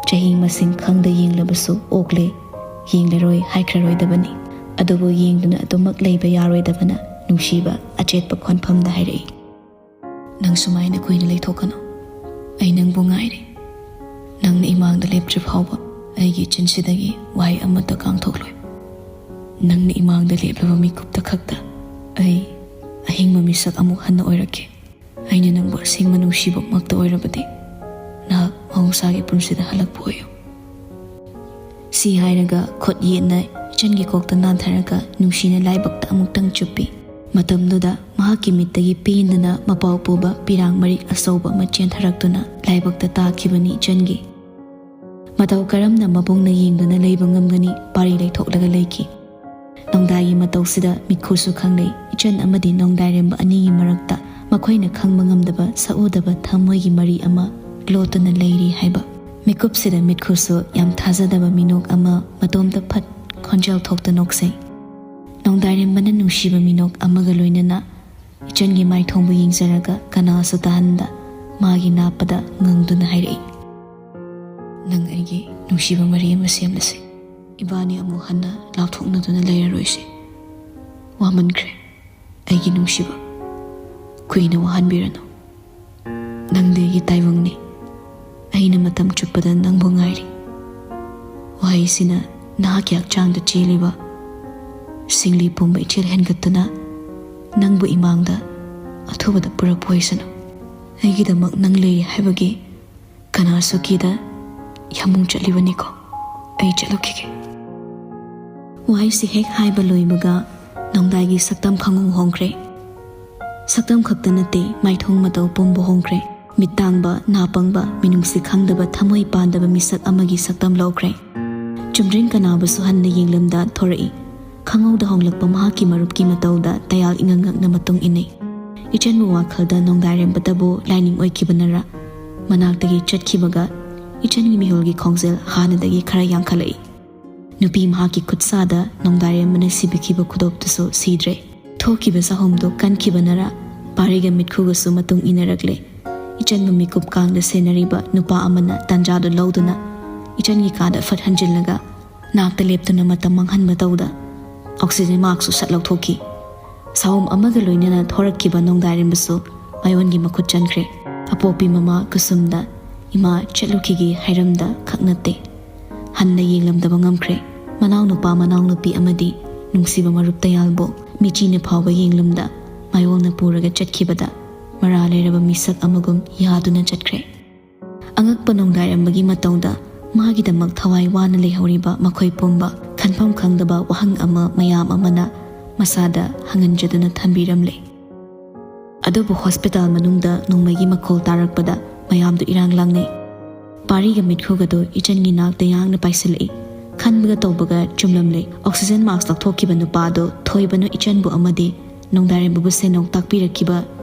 ꯆꯍꯤ ꯃꯁꯤꯡ ꯈꯪꯗ ꯌꯦꯡꯂꯕꯁꯨ ꯑꯣꯛꯂꯦ, ꯌꯦꯡꯂꯔꯣꯏ ꯍꯥꯏꯈ꯭ꯔꯔꯣꯏꯗꯕꯅꯤ꯫ ꯑꯗꯨꯕꯨ ꯌꯦꯡꯗꯨꯅ ꯑꯗꯨꯃꯛ ꯂꯩꯕ ꯌꯥꯔꯣꯏꯗꯕꯅ ꯅꯨꯡꯁꯤꯕ ꯑꯆꯦꯠꯄ ꯈꯣꯟꯐꯝꯗ ꯍꯥꯏꯔꯛꯏ, "ꯅꯪ ꯁꯨꯃꯥꯏꯅ ꯀꯨꯏꯅ ꯂꯩꯊꯣꯛꯀꯅꯨ꯫ ꯑꯩ ꯅꯪꯕꯨ ꯉꯥꯏꯔꯤ꯫ ꯅꯪꯅ ꯏꯃꯥꯡꯗ ꯂꯦꯞꯇ꯭ꯔꯤ ꯐꯥꯎꯕ ꯑꯩꯒꯤ ꯆꯤꯟꯁꯤꯗꯒꯤ ꯋꯥꯍꯩ ꯑꯃꯠꯇ ꯀꯥꯡꯊꯣꯛꯂꯣꯏ꯫ ꯅꯪꯅ ꯏꯃꯥꯡꯗ ꯂꯦꯞꯂꯕ ꯃꯤꯀꯨꯞꯇ ꯈꯛꯇ ꯑꯩ ꯑꯍꯤꯡꯕ ꯃꯤꯁꯛ ꯑꯃꯨꯛ ꯍꯟꯅ ꯑꯣꯏꯔꯛꯀꯦ꯫ ꯑꯩꯅ ꯅꯪꯕꯨ ꯑꯁꯦꯡꯕ ꯅꯨꯡꯁꯤꯕꯃꯛꯇ ꯑꯣꯏꯔꯕꯗꯤ ꯅꯍꯥꯛ ꯃꯍꯧꯁꯥꯒꯤ ꯄꯨꯟꯁꯤꯗ ꯍꯜꯂꯛꯄ ꯑꯣꯏꯌꯨ꯫" ꯁꯤ ꯍꯥꯏꯔꯒ ꯈꯨꯠ ꯌꯦꯠꯅ ꯏꯆꯟꯒꯤ ꯀꯣꯛꯇ ꯅꯥꯟꯊꯔꯒ ꯅꯨꯡꯁꯤꯅ ꯂꯥꯏꯕꯛꯇ ꯑꯃꯨꯛꯇꯪ ꯆꯨꯞꯄꯤ꯫ ꯃꯇꯝꯗꯨꯗ ꯃꯍꯥꯛꯀꯤ ꯃꯤꯠꯇꯒꯤ ꯄꯦꯟꯗꯅ ꯃꯄꯥꯎ ꯄꯨꯕ ꯄꯤꯔꯥꯡ ꯃꯔꯤꯛ ꯑꯆꯧꯕ ꯑꯃ ꯆꯦꯟꯊꯔꯛꯇꯨꯅ ꯂꯥꯏꯕꯛꯇ ꯇꯥꯈꯤꯕꯅꯤ ꯏꯆꯟꯒꯤ꯫ ꯃꯇꯧ ꯀꯔꯝꯅ ꯃꯕꯨꯡꯅ ꯌꯦꯡꯗꯨꯅ ꯂꯩꯕ ꯉꯝꯒꯅꯤ? ꯄꯥꯔꯤ ꯂꯩꯊꯣꯛꯂꯒ ꯂꯩꯈꯤ꯫ ꯅꯣꯡꯗꯥꯏꯒꯤ ꯃꯇꯧꯁꯤꯗ ꯃꯤꯠꯈꯨꯁꯨ ꯈꯪꯂꯩ꯫ ꯏꯆꯟ ꯑꯃꯗꯤ ꯅꯣꯡꯗꯥꯏꯔꯦꯝꯕ ꯑꯅꯤꯒꯤ ꯃꯔꯛꯇ ꯃꯈꯣꯏꯅ ꯈꯪꯕ ꯉꯝꯗꯕ ꯁꯛꯎꯗꯕ ꯊꯃꯣꯏꯒꯤ ꯃꯔꯤ ꯑꯃ ꯂꯣꯠꯇꯨꯅ ꯂꯩꯔꯤ ꯍꯥꯏꯕ꯫ ꯃꯤꯀꯨꯞꯁꯤꯗ ꯃꯤꯠꯈꯨꯁꯨ ꯌꯥꯝ ꯊꯥꯖꯗꯕ ꯃꯤꯅꯣꯛ ꯑꯃ ꯃꯇꯣꯝꯇ ꯐꯠ ꯈꯣꯟꯖꯦꯜ ꯊꯣꯛꯇ ꯅꯣꯛꯆꯩ꯫ ꯅꯣꯡꯗꯥꯏꯔꯦꯝꯕꯅ ꯅꯨꯡꯁꯤꯕ ꯃꯤꯅꯣꯛ ꯑꯃꯒ ꯂꯣꯏꯅꯅ ꯏꯆꯟꯒꯤ ꯃꯥꯏꯊꯣꯡꯕꯨ ꯌꯦꯡꯖꯔꯒ ꯀꯅꯥꯁꯨ ꯇꯥꯍꯟꯗ ꯃꯥꯒꯤ ꯅꯥꯞꯄꯗ ꯉꯪꯗꯨꯅ ꯍꯥꯏꯔꯛꯏ, "ꯅꯪ ꯑꯩꯒꯤ ꯅꯨꯡꯁꯤꯕ ꯃꯔꯤ ꯑꯃ ꯁꯦꯝꯂꯁꯤ꯫ ꯏꯕꯥꯅꯤ ꯑꯃꯨꯛ ꯍꯟꯅ ꯂꯥꯞꯊꯣꯛꯅꯗꯨꯅ ꯂꯩꯔꯔꯣꯏꯁꯤ꯫ ꯋꯥꯃꯟꯈ꯭ꯔꯦ ꯑꯩꯒꯤ ꯅꯨꯡꯁꯤꯕ꯫ ꯀꯨꯏꯅ ꯋꯥꯍꯟꯕꯤꯔꯅꯨ꯫ ꯅꯪꯗꯤ ꯑꯩꯒꯤ ꯇꯥꯏꯕꯪꯅꯤ꯫ ꯑꯩꯅ ꯃꯇꯝ ꯆꯨꯞꯄꯗ ꯅꯪꯕꯨ ꯉꯥꯏꯔꯤ꯫" ꯋꯥꯍꯩꯁꯤꯅ ꯅꯍꯥꯛꯀꯤ ꯍꯛꯆꯥꯡꯗ ꯆꯦꯜꯂꯤꯕ ꯁꯤꯡꯂꯤ ꯄꯨꯝꯕ ꯏꯆꯦꯜ ꯍꯦꯟꯒꯠꯇꯨꯅ ꯅꯪꯕꯨ ꯏꯃꯥꯡꯗ ꯑꯊꯨꯕꯗ ꯄꯨꯔꯛꯄ ꯑꯣꯏꯁꯅꯨ꯫ ꯑꯩꯒꯤꯗꯃꯛ ꯅꯪ ꯂꯩꯔꯤ ꯍꯥꯏꯕꯒꯤ ꯀꯅꯥꯁꯨ ꯀꯤꯗ ꯌꯥꯃꯨꯡ ꯆꯠꯂꯤꯕꯅꯤꯀꯣ꯫ ꯑꯩ ꯆꯠꯂꯨꯈꯤꯒꯦ꯫ ꯋꯥꯍꯩꯁꯤ ꯍꯦꯛ ꯍꯥꯏꯕ ꯂꯣꯏꯕꯒ ꯅꯣꯡꯗꯥꯏꯒꯤ ꯁꯛꯇꯝ ꯈꯪꯍꯣꯡ ꯍꯣꯡꯈ꯭ꯔꯦ꯫ ꯁꯛꯇꯝ ꯈꯛꯇ ꯅꯠꯇꯦ, ꯃꯥꯏꯊꯣꯡ ꯃꯇꯧ ꯄꯨꯝꯕ ꯍꯣꯡꯈ꯭ꯔꯦ꯫ ꯃꯤꯠ ꯇꯥꯡꯕ, ꯅꯥ ꯄꯪꯕ, ꯃꯤꯅꯨꯡꯁꯤ ꯈꯪꯗꯕ, ꯊꯃꯣꯏ ꯄꯥꯟꯗꯕ ꯃꯤꯁꯛ ꯑꯃꯒꯤ ꯁꯛꯇꯝ ꯂꯧꯈ꯭ꯔꯦ꯫ ꯆꯨꯝꯗ꯭ꯔꯤꯡ ꯀꯅꯥꯕꯨꯁꯨ ꯍꯟꯅ ꯌꯦꯡꯂꯝꯗ ꯊꯣꯔꯛꯏ꯫ ꯈꯪꯍꯧꯗ ꯍꯣꯡꯂꯛꯄ ꯃꯍꯥꯛꯀꯤ ꯃꯔꯨꯞꯀꯤ ꯃꯇꯧꯗ ꯇꯌꯥꯜ ꯏꯉꯛ ꯉꯛꯅ ꯃꯇꯨꯡ ꯏꯟꯅꯩ꯫ ꯏꯆꯟꯕꯨ ꯋꯥꯈꯜꯗ ꯅꯣꯡꯗꯥꯏꯔꯦꯝꯕꯇꯕꯨ ꯂꯥꯏꯅꯤꯡ ꯑꯣꯏꯈꯤꯕꯅꯔ ꯃꯅꯥꯛꯇꯒꯤ ꯆꯠꯈꯤꯕꯒ ꯏꯆꯟꯒꯤ ꯃꯤꯍꯨꯜꯒꯤ ꯈꯣꯡꯖꯦꯜ ꯍꯥꯟꯅꯗꯒꯤ ꯈꯔ ꯌꯥꯡꯈꯠꯂꯛꯏ꯫ ꯅꯨꯄꯤ ꯃꯍꯥꯛꯀꯤ ꯈꯨꯠꯁꯥꯗ ꯅꯣꯡꯗꯥꯏꯔꯦꯝꯕꯅ ꯁꯤꯕꯤꯈꯤꯕ ꯈꯨꯗꯣꯞꯇꯨꯁꯨ ꯁꯤꯗ꯭ꯔꯦ꯫ ꯊꯣꯛꯈꯤꯕ ꯆꯍꯨꯝꯗꯨ ꯀꯟꯈꯤꯕꯅꯔ ꯄꯥꯔꯤꯒ ꯃꯤꯠꯈꯨꯒꯁꯨ ꯃꯇꯨꯡ ꯏꯟꯅꯔꯛꯂꯦ꯫ ꯏꯆꯟꯕꯨ ꯃꯤꯀꯨꯞ ꯀꯥꯡꯗ ꯁꯦꯟꯅꯔꯤꯕ ꯅꯨꯄꯥ ꯑꯃꯅ ꯇꯥꯟꯖꯥꯗꯨ ꯂꯧꯗꯨꯅ ꯏꯆꯟꯒꯤ ꯀꯥꯗ ꯐꯠ ꯍꯟꯖꯤꯜꯂꯒ ꯅꯥꯛꯇ ꯂꯦꯞꯇꯨꯅ ꯃꯇꯝ ꯃꯥꯡꯍꯟꯕ ꯇꯧꯗ ꯑꯣꯛꯁꯤꯖꯦꯟ ꯃꯥꯛꯁꯁꯨ ꯁꯠ ꯂꯧꯊꯣꯛꯈꯤ꯫ ꯁꯥꯎꯝ ꯑꯃꯒ ꯂꯣꯏꯅꯅ ꯊꯣꯔꯛꯈꯤꯕ ꯅꯣꯡꯗꯥꯏꯔꯦꯝꯕꯁꯨ ꯃꯥꯌꯣꯟꯒꯤ ꯃꯈꯨꯠ ꯆꯟꯈ꯭ꯔꯦ꯫ ꯑꯄꯣꯛꯄꯤ ꯃꯃꯥ ꯀꯨꯁꯨꯝꯗ, "ꯏꯃꯥ ꯆꯠꯂꯨꯈꯤꯒꯦ" ꯍꯥꯏꯔꯝꯗ ꯈꯛ ꯅꯠꯇꯦ, ꯍꯟꯅ ꯌꯦꯡꯂꯝꯗꯕ ꯉꯝꯈ꯭ꯔꯦ꯫ ꯃꯅꯥꯎꯅꯨꯄꯥ ꯃꯅꯥꯎꯅꯨꯄꯤ ꯑꯃꯗꯤ ꯅꯨꯡꯁꯤꯕ ꯃꯔꯨꯞ ꯇꯌꯥꯜꯕꯨ ꯃꯤꯆꯤꯅ ꯐꯥꯎꯕ ꯌꯦꯡꯂꯝꯗ ꯃꯥꯌꯣꯡꯅ ꯄꯨꯔꯒ ꯆꯠꯈꯤꯕꯗ ꯃꯔꯥ ꯂꯩꯔꯕ ꯃꯤꯁꯛ ꯑꯃꯒꯨꯝ ꯌꯥꯗꯨꯅ ꯆꯠꯈ꯭ꯔꯦ꯫ ꯑꯉꯛꯄ ꯅꯣꯡꯗꯥꯏꯔꯝꯕꯒꯤ ꯃꯇꯧꯗ ꯃꯥꯒꯤꯗꯃꯛ ꯊꯋꯥꯏ ꯋꯥꯅ ꯂꯩꯍꯧꯔꯤꯕ ꯃꯈꯣꯏ ꯄꯨꯝꯕ ꯈꯟꯐꯝ ꯈꯪꯗꯕ ꯋꯥꯍꯪ ꯑꯃ ꯃꯌꯥꯝ ꯑꯃꯅ ꯃꯁꯥꯗ ꯍꯪꯍꯟꯖꯗꯨꯅ ꯊꯝꯕꯤꯔꯝꯂꯦ꯫ ꯑꯗꯨꯕꯨ ꯍꯣꯁꯄꯤꯇꯥꯜ ꯃꯅꯨꯡꯗ ꯅꯣꯡꯃꯩꯒꯤ ꯃꯈꯣꯜ ꯇꯥꯔꯛꯄꯗ ꯃꯌꯥꯝꯗꯨ ꯏꯔꯥꯡ ꯂꯥꯡꯅꯩ꯫ ꯄꯥꯔꯤꯒ ꯃꯤꯠꯈꯨꯒꯗꯣ ꯏꯆꯟꯒꯤ ꯅꯥꯛꯇ ꯌꯥꯡꯅ ꯄꯥꯏꯁꯤꯜꯂꯛꯏ꯫ ꯈꯟꯕꯒ ꯇꯧꯕꯒ ꯆꯨꯝꯂꯝꯂꯦ꯫ ꯑꯣꯛꯁꯤꯖꯟ ꯃꯥꯛꯁ ꯂꯧꯊꯣꯛꯈꯤꯕ ꯅꯨꯄꯥ ꯑꯗꯣ ꯊꯣꯏꯕꯅ ꯏꯆꯟꯕꯨ ꯑꯃꯗꯤ ꯅꯣꯡꯗꯥꯏꯔꯦꯝꯕꯕꯨ ꯁꯦꯟꯅꯧ ꯇꯥꯛꯄꯤꯔꯛꯈꯤꯕ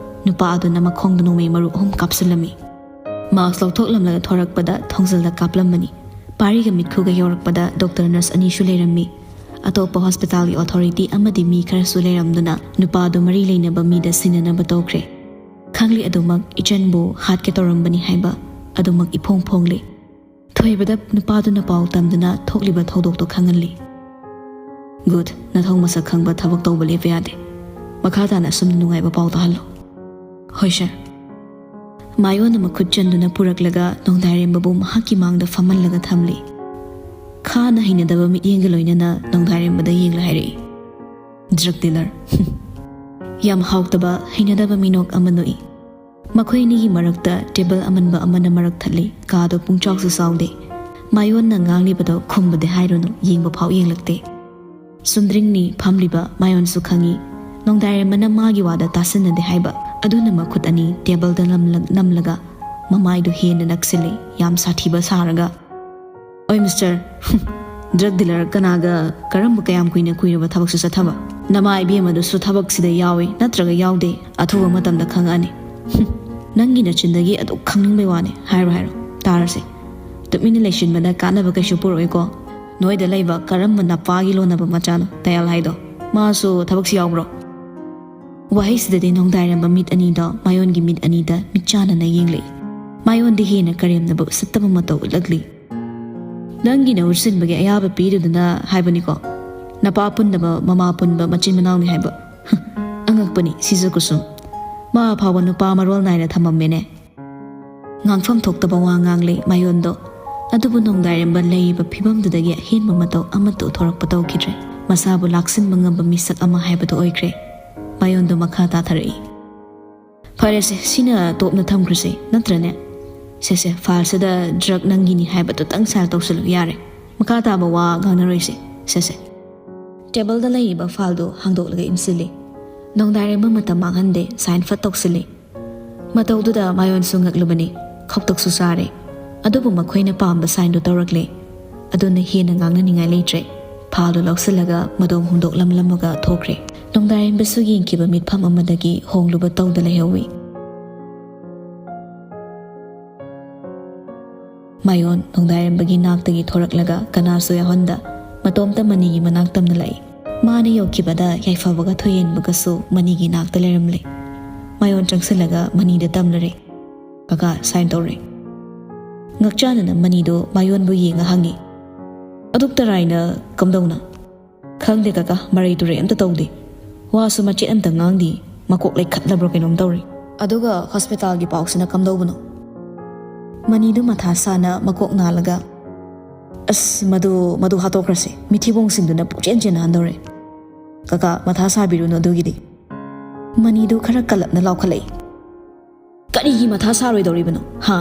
ꯅꯨꯄꯥ ꯑꯗꯨꯅ ꯃꯈꯣꯡꯗ ꯅꯣꯡꯃꯩ ꯃꯔꯨ ꯑꯍꯨꯝ ꯀꯥꯞꯁꯤꯜꯂꯝꯃꯤ꯫ ꯃꯥꯛꯁ ꯂꯧꯊꯣꯛꯂꯝꯂꯒ ꯊꯣꯔꯛꯄꯗ ꯊꯣꯡꯖꯤꯜꯗ ꯀꯥꯞꯂꯝꯕꯅꯤ꯫ ꯄꯥꯔꯤꯒ ꯃꯤꯠꯈꯨꯒ ꯌꯧꯔꯛꯄꯗ ꯗꯣꯛꯇꯔ ꯅꯔꯁ ꯑꯅꯤꯁꯨ ꯂꯩꯔꯝꯃꯤ꯫ ꯑꯇꯣꯞꯄ ꯍꯣꯁꯄꯤꯇꯥꯜꯒꯤ ꯑꯣꯊꯣꯔꯤꯇꯤ ꯑꯃꯗꯤ ꯃꯤ ꯈꯔꯁꯨ ꯂꯩꯔꯝꯗꯨꯅ ꯅꯨꯄꯥꯗꯨ ꯃꯔꯤ ꯂꯩꯅꯕ ꯃꯤꯗ ꯁꯤꯟꯅꯅꯕ ꯇꯧꯈ꯭ꯔꯦ꯫ ꯈꯪꯂꯤ ꯑꯗꯨꯃꯛ ꯏꯆꯟꯕꯨ ꯍꯥꯠꯀꯦ ꯇꯧꯔꯝꯕꯅꯤ ꯍꯥꯏꯕ ꯑꯗꯨꯃꯛ ꯏꯐꯣꯡ ꯐꯣꯡꯂꯤ꯫ ꯊꯣꯏꯕꯗ ꯅꯨꯄꯥꯗꯨꯅ ꯄꯥꯎ ꯇꯝꯗꯨꯅ ꯊꯣꯛꯂꯤꯕ ꯊꯧꯗꯣꯛꯇꯣ ꯈꯪꯍꯜꯂꯤ꯫ ꯒꯨꯗ, ꯅꯊꯧ ꯃꯁꯛ ꯈꯪꯕ ꯊꯕꯛ ꯇꯧꯕ ꯂꯦꯞꯄ ꯌꯥꯗꯦ꯫ ꯃꯈꯥ ꯇꯥꯅ ꯑꯁꯨꯝꯅ ꯅꯨꯡꯉꯥꯏꯕ ꯄꯥꯎ ꯇꯥꯍꯜꯂꯣ꯫ ꯍꯣꯏ ꯁꯥꯔ꯫ ꯃꯥꯌꯣꯟꯅ ꯃꯈꯨꯠ ꯆꯟꯗꯨꯅ ꯄꯨꯔꯛꯂꯒ ꯅꯣꯡꯗꯥꯏꯔꯦꯝꯕꯕꯨ ꯃꯍꯥꯛꯀꯤ ꯃꯥꯡꯗ ꯐꯝꯍꯜꯂꯒ ꯊꯝꯂꯤ꯫ ꯈꯥꯅ ꯍꯩꯅꯗꯕ ꯃꯤꯠꯌꯦꯡꯒ ꯂꯣꯏꯅꯅ ꯅꯣꯡꯗꯥꯏꯔꯦꯝꯕꯗ ꯌꯦꯡꯂ ꯍꯥꯏꯔꯛꯏ, ꯗ꯭ꯔꯒ ꯗꯤꯂꯔ꯫ ꯌꯥꯝ ꯍꯥꯎꯇꯕ, ꯍꯩꯅꯗꯕ ꯃꯤꯅꯣꯛ ꯑꯃ ꯅꯣꯛꯏ꯫ ꯃꯈꯣꯏ ꯑꯅꯤꯒꯤ ꯃꯔꯛꯇ ꯇꯦꯕꯜ ꯑꯃꯟꯕ ꯑꯃꯅ ꯃꯔꯛ ꯊꯠꯂꯤ꯫ ꯀꯥꯗꯣ ꯄꯨꯡꯆꯥꯎꯁꯨ ꯆꯥꯎꯗꯦ꯫ ꯃꯥꯌꯣꯟꯅ ꯉꯥꯡꯂꯤꯕꯗꯣ ꯈꯨꯝꯕꯗꯤ ꯍꯥꯏꯔꯨꯅꯨ, ꯌꯦꯡꯕ ꯐꯥꯎ ꯌꯦꯡꯂꯛꯇꯦ꯫ ꯁꯨꯝꯗ꯭ꯔꯤꯡꯅꯤ ꯐꯝꯂꯤꯕ ꯃꯥꯌꯣꯟꯁꯨ ꯈꯪꯏ꯫ ꯅꯣꯡꯗꯥꯏꯔꯦꯝꯕꯅ ꯃꯥꯒꯤ ꯋꯥꯗ ꯇꯥꯁꯤꯟꯅꯗꯦ ꯍꯥꯏꯕ ꯑꯗꯨꯅ ꯃꯈꯨꯠ ꯑꯅꯤ ꯇꯦꯕꯜꯗ ꯅꯝꯂ-, ꯅꯝꯂꯒ ꯃꯃꯥꯏꯗꯨ ꯍꯦꯟꯅ ꯅꯛꯁꯤꯜꯂꯤ, ꯌꯥꯝ ꯁꯥꯊꯤꯕ ꯁꯥꯔꯒ꯫ "ꯑꯣꯏ ꯃꯤꯁꯇꯔ, ꯗ꯭ꯔꯒ ꯗꯤꯂꯔ ꯀꯅꯥꯒ ꯀꯔꯝꯕ ꯀꯌꯥꯝ ꯀꯨꯏꯅ ꯀꯨꯏꯔꯕ ꯊꯕꯛꯁꯨ ꯆꯠꯊꯕ? ꯅꯃꯥ ꯏꯕꯦꯝꯃꯗꯨꯁꯨ ꯊꯕꯛꯁꯤꯗ ꯌꯥꯎꯏ ꯅꯠꯇ꯭ꯔꯒ ꯌꯥꯎꯗꯦ? ꯑꯊꯨꯕ ꯃꯇꯝꯗ ꯈꯪꯉꯛꯑꯅꯤ꯫ ꯍꯨꯝ, ꯅꯪꯒꯤ ꯅꯆꯤꯟꯗꯒꯤ ꯑꯗꯨꯛ ꯈꯪꯅꯤꯡꯕꯩ ꯋꯥꯅꯤ꯫ ꯍꯥꯏꯔꯣ, ꯍꯥꯏꯔꯣ, ꯇꯥꯔꯁꯦ꯫ ꯇꯨꯃꯤꯟꯅ ꯂꯩꯁꯤꯟꯕꯅ ꯀꯥꯟꯅꯕ ꯀꯩꯁꯨ ꯄꯨꯔꯛꯑꯣꯏꯀꯣ꯫ ꯅꯣꯏꯗ ꯂꯩꯕ ꯀꯔꯝꯕ ꯅꯄꯥꯒꯤ ꯂꯣꯟꯅꯕ ꯃꯆꯥꯅꯣ ꯇꯌꯥꯜ ꯍꯥꯏꯗꯣ? ꯃꯥꯁꯨ ꯊꯕꯛꯁꯤ ꯌꯥꯎꯕ꯭ꯔꯣ?" ꯋꯥꯍꯩꯁꯤꯗꯗꯤ ꯅꯣꯡꯗꯥꯏꯔꯝꯕ ꯃꯤꯠ ꯑꯅꯤꯗꯣ ꯃꯥꯌꯣꯟꯒꯤ ꯃꯤꯠ ꯑꯅꯤꯗ ꯃꯤꯠꯆꯥꯟꯅꯅ ꯌꯦꯡꯂꯛꯏ꯫ ꯃꯥꯌꯣꯟꯗꯤ ꯍꯦꯟꯅ ꯀꯔꯦꯝꯅꯕ ꯎꯁꯤꯠꯇꯕ ꯃꯇꯧ ꯎꯠꯂꯛꯂꯤ꯫ "ꯅꯪꯒꯤ ꯅꯍꯨꯠ ꯁꯤꯟꯕꯒꯤ ꯑꯌꯥꯕ ꯄꯤꯗꯨꯗꯅ ꯍꯥꯏꯕꯅꯤꯀꯣ꯫ ꯅꯄꯥ ꯄꯨꯟꯗꯕ ꯃꯃꯥ ꯄꯨꯟꯕ ꯃꯆꯤꯟ ꯃꯅꯥꯎꯅꯤ ꯍꯥꯏꯕ꯫ ꯍ, ꯑꯉꯛꯄꯅꯤ ꯁꯤꯖ ꯀꯨꯁꯨꯝ꯫ ꯃꯥ ꯐꯥꯎꯕ ꯅꯨꯄꯥ ꯃꯔꯣꯜ ꯅꯥꯏꯅ ꯊꯝꯃꯝꯃꯦꯅꯦ꯫" ꯉꯥꯡꯐꯝ ꯊꯣꯛꯇꯕ ꯋꯥ ꯉꯥꯡꯂꯦ ꯃꯥꯌꯣꯟꯗꯣ꯫ ꯑꯗꯨꯕꯨ ꯅꯣꯡꯗꯥꯏꯔꯝꯕ ꯂꯩꯔꯤꯕ ꯐꯤꯕꯝꯗꯨꯗꯒꯤ ꯑꯍꯦꯟꯕ ꯃꯇꯧ ꯑꯃꯠꯇ ꯎꯊꯣꯔꯛꯄ ꯇꯧꯈꯤꯗ꯭ꯔꯦ꯫ ꯃꯁꯥꯕꯨ ꯂꯥꯛꯁꯤꯟꯕ ꯉꯝꯕ ꯃꯤꯁꯛ ꯑꯃ ꯍꯥꯏꯕꯗꯨ ꯑꯣꯏꯈ꯭ꯔꯦ꯫ ꯃꯥꯌꯣꯟꯗꯣ ꯃꯈꯥ ꯇꯥꯊꯔꯛꯏ꯫ "ꯐꯔꯦꯁꯦ, ꯁꯤꯅ ꯇꯣꯞꯅ ꯊꯝꯈ꯭ꯔꯁꯦ, ꯅꯠꯇ꯭ꯔꯅꯦ? ꯁꯦ, ꯁꯦ, ꯐꯥꯏꯜꯁꯤꯗ ꯗ꯭ꯔꯒ ꯅꯪꯒꯤꯅꯤ ꯍꯥꯏꯕꯗꯨꯇꯪ ꯁꯥꯏꯟ ꯇꯧꯁꯤꯜꯂꯨ, ꯌꯥꯔꯦ꯫ ꯃꯈꯥ ꯇꯥꯕ ꯋꯥ ꯉꯥꯡꯅꯔꯣꯏꯁꯦ꯫ ꯁꯦ ꯁꯦ꯫ ꯇꯦꯕꯜꯗ ꯂꯩꯔꯤꯕ ꯐꯥꯏꯜꯗꯨ ꯍꯥꯡꯗꯣꯛꯂꯒ ꯏꯟꯁꯤꯜꯂꯤ꯫ ꯅꯣꯡꯗꯥꯏꯔꯦꯝꯕ ꯃꯇꯝ ꯃꯥꯡꯍꯟꯗꯦ, ꯁꯥꯏꯟ ꯐꯠ ꯇꯧꯁꯤꯜꯂꯤ꯫ ꯃꯇꯧꯗꯨꯗ ꯃꯥꯌꯣꯟꯁꯨ ꯉꯛꯂꯨꯕꯅꯤ, ꯈꯧꯇꯛꯁꯨ ꯆꯥꯔꯦ꯫ ꯑꯗꯨꯕꯨ ꯃꯈꯣꯏꯅ ꯄꯥꯝꯕ ꯁꯥꯏꯟꯗꯨ ꯇꯧꯔꯛꯂꯦ꯫ ꯑꯗꯨꯅ ꯍꯦꯟꯅ ꯉꯥꯡꯅꯅꯤꯡꯉꯥꯏ ꯂꯩꯇ꯭ꯔꯦ꯫ ꯐꯥꯏꯜꯗꯨ ꯂꯧꯁꯤꯜꯂꯒ ꯃꯗꯣꯝ ꯍꯨꯝꯗꯣꯛꯂꯝꯂꯝꯃꯒ ꯊꯣꯛꯈ꯭ꯔꯦ꯫ ꯅꯣꯡꯗꯥꯏꯔꯦꯝꯕꯁꯨ ꯌꯦꯡꯈꯤꯕ ꯃꯤꯠꯐꯝ ꯑꯃꯗꯒꯤ ꯍꯣꯡꯂꯨꯕ ꯇꯧꯗ ꯂꯩꯍꯧꯏ꯫ ꯃꯥꯌꯣꯟ ꯅꯣꯡꯗꯥꯏꯔꯦꯝꯕꯒꯤ ꯅꯥꯛꯇꯒꯤ ꯊꯣꯔꯛꯂꯒ ꯀꯅꯥꯁꯨ ꯌꯥꯎꯍꯟꯗ ꯃꯇꯣꯝꯇ ꯃꯅꯤꯒꯤ ꯃꯅꯥꯛ ꯇꯝꯅ ꯂꯥꯛꯏ꯫ ꯃꯥꯅ ꯌꯧꯈꯤꯕꯗ ꯌꯥꯏꯐꯕꯒ ꯊꯣꯏꯍꯦꯟꯕꯒꯁꯨ ꯃꯅꯤꯒꯤ ꯅꯥꯛꯇ ꯂꯩꯔꯝꯂꯦ꯫ ꯃꯥꯌꯣꯟ ꯆꯪꯁꯤꯜꯂꯒ ꯃꯅꯤꯗ ꯇꯝꯂꯔꯦ꯫ "ꯀꯀꯥ, ꯁꯥꯏꯟ ꯇꯧꯔꯦ꯫" ꯉꯛꯆꯥꯅꯅ ꯃꯅꯤꯗꯣ ꯃꯥꯌꯣꯟꯕꯨ ꯌꯦꯡꯉ ꯍꯪꯉꯤ꯫ "ꯑꯗꯨꯛ ꯇꯔꯥꯏꯅ ꯀꯝꯗꯧꯅ?" "ꯈꯪꯗꯦ ꯀꯀꯥ, ꯃꯔꯩ ꯇꯨꯔꯩ ꯑꯝꯇ ꯇꯧꯗꯦ꯫ ꯋꯥꯁꯨ ꯃꯆꯦꯠ ꯑꯝꯇ ꯉꯥꯡꯗꯦ꯫ ꯃꯀꯣꯛ ꯂꯩꯈꯠꯂꯕ꯭ꯔꯥ ꯀꯩꯅꯣꯝ ꯇꯧꯔꯦ꯫" "ꯑꯗꯨꯒ ꯍꯣꯁꯄꯤꯇꯥꯜꯒꯤ ꯄꯥꯎꯁꯤꯅ ꯀꯝꯗꯧꯕꯅꯣ?" ꯃꯅꯤꯗꯨ ꯃꯊꯥ ꯁꯥꯅ ꯃꯀꯣꯛ ꯅꯥꯜꯂꯒ, "ꯑꯁ, ꯃꯗꯨ, ꯃꯗꯨ ꯍꯥꯠꯇꯣꯛꯈ꯭ꯔꯁꯦ꯫ ꯃꯤꯊꯤꯕꯣꯡꯁꯤꯡꯗꯨꯅ ꯄꯨꯛꯆꯦꯟ ꯆꯦꯟꯅꯍꯟꯗꯧꯔꯦ꯫" "ꯀꯀꯥ, ꯃꯊꯥ ꯁꯥꯕꯤꯔꯨꯅꯨ ꯑꯗꯨꯒꯤꯗꯤ꯫" ꯃꯅꯤꯗꯨ ꯈꯔ ꯀꯜꯂꯞꯅ ꯂꯥꯎꯈꯠꯂꯛꯏ꯫ "ꯀꯔꯤꯒꯤ ꯃꯊꯥ ꯁꯥꯔꯣꯏꯗꯧꯔꯤꯕꯅꯣ, ꯍꯥ?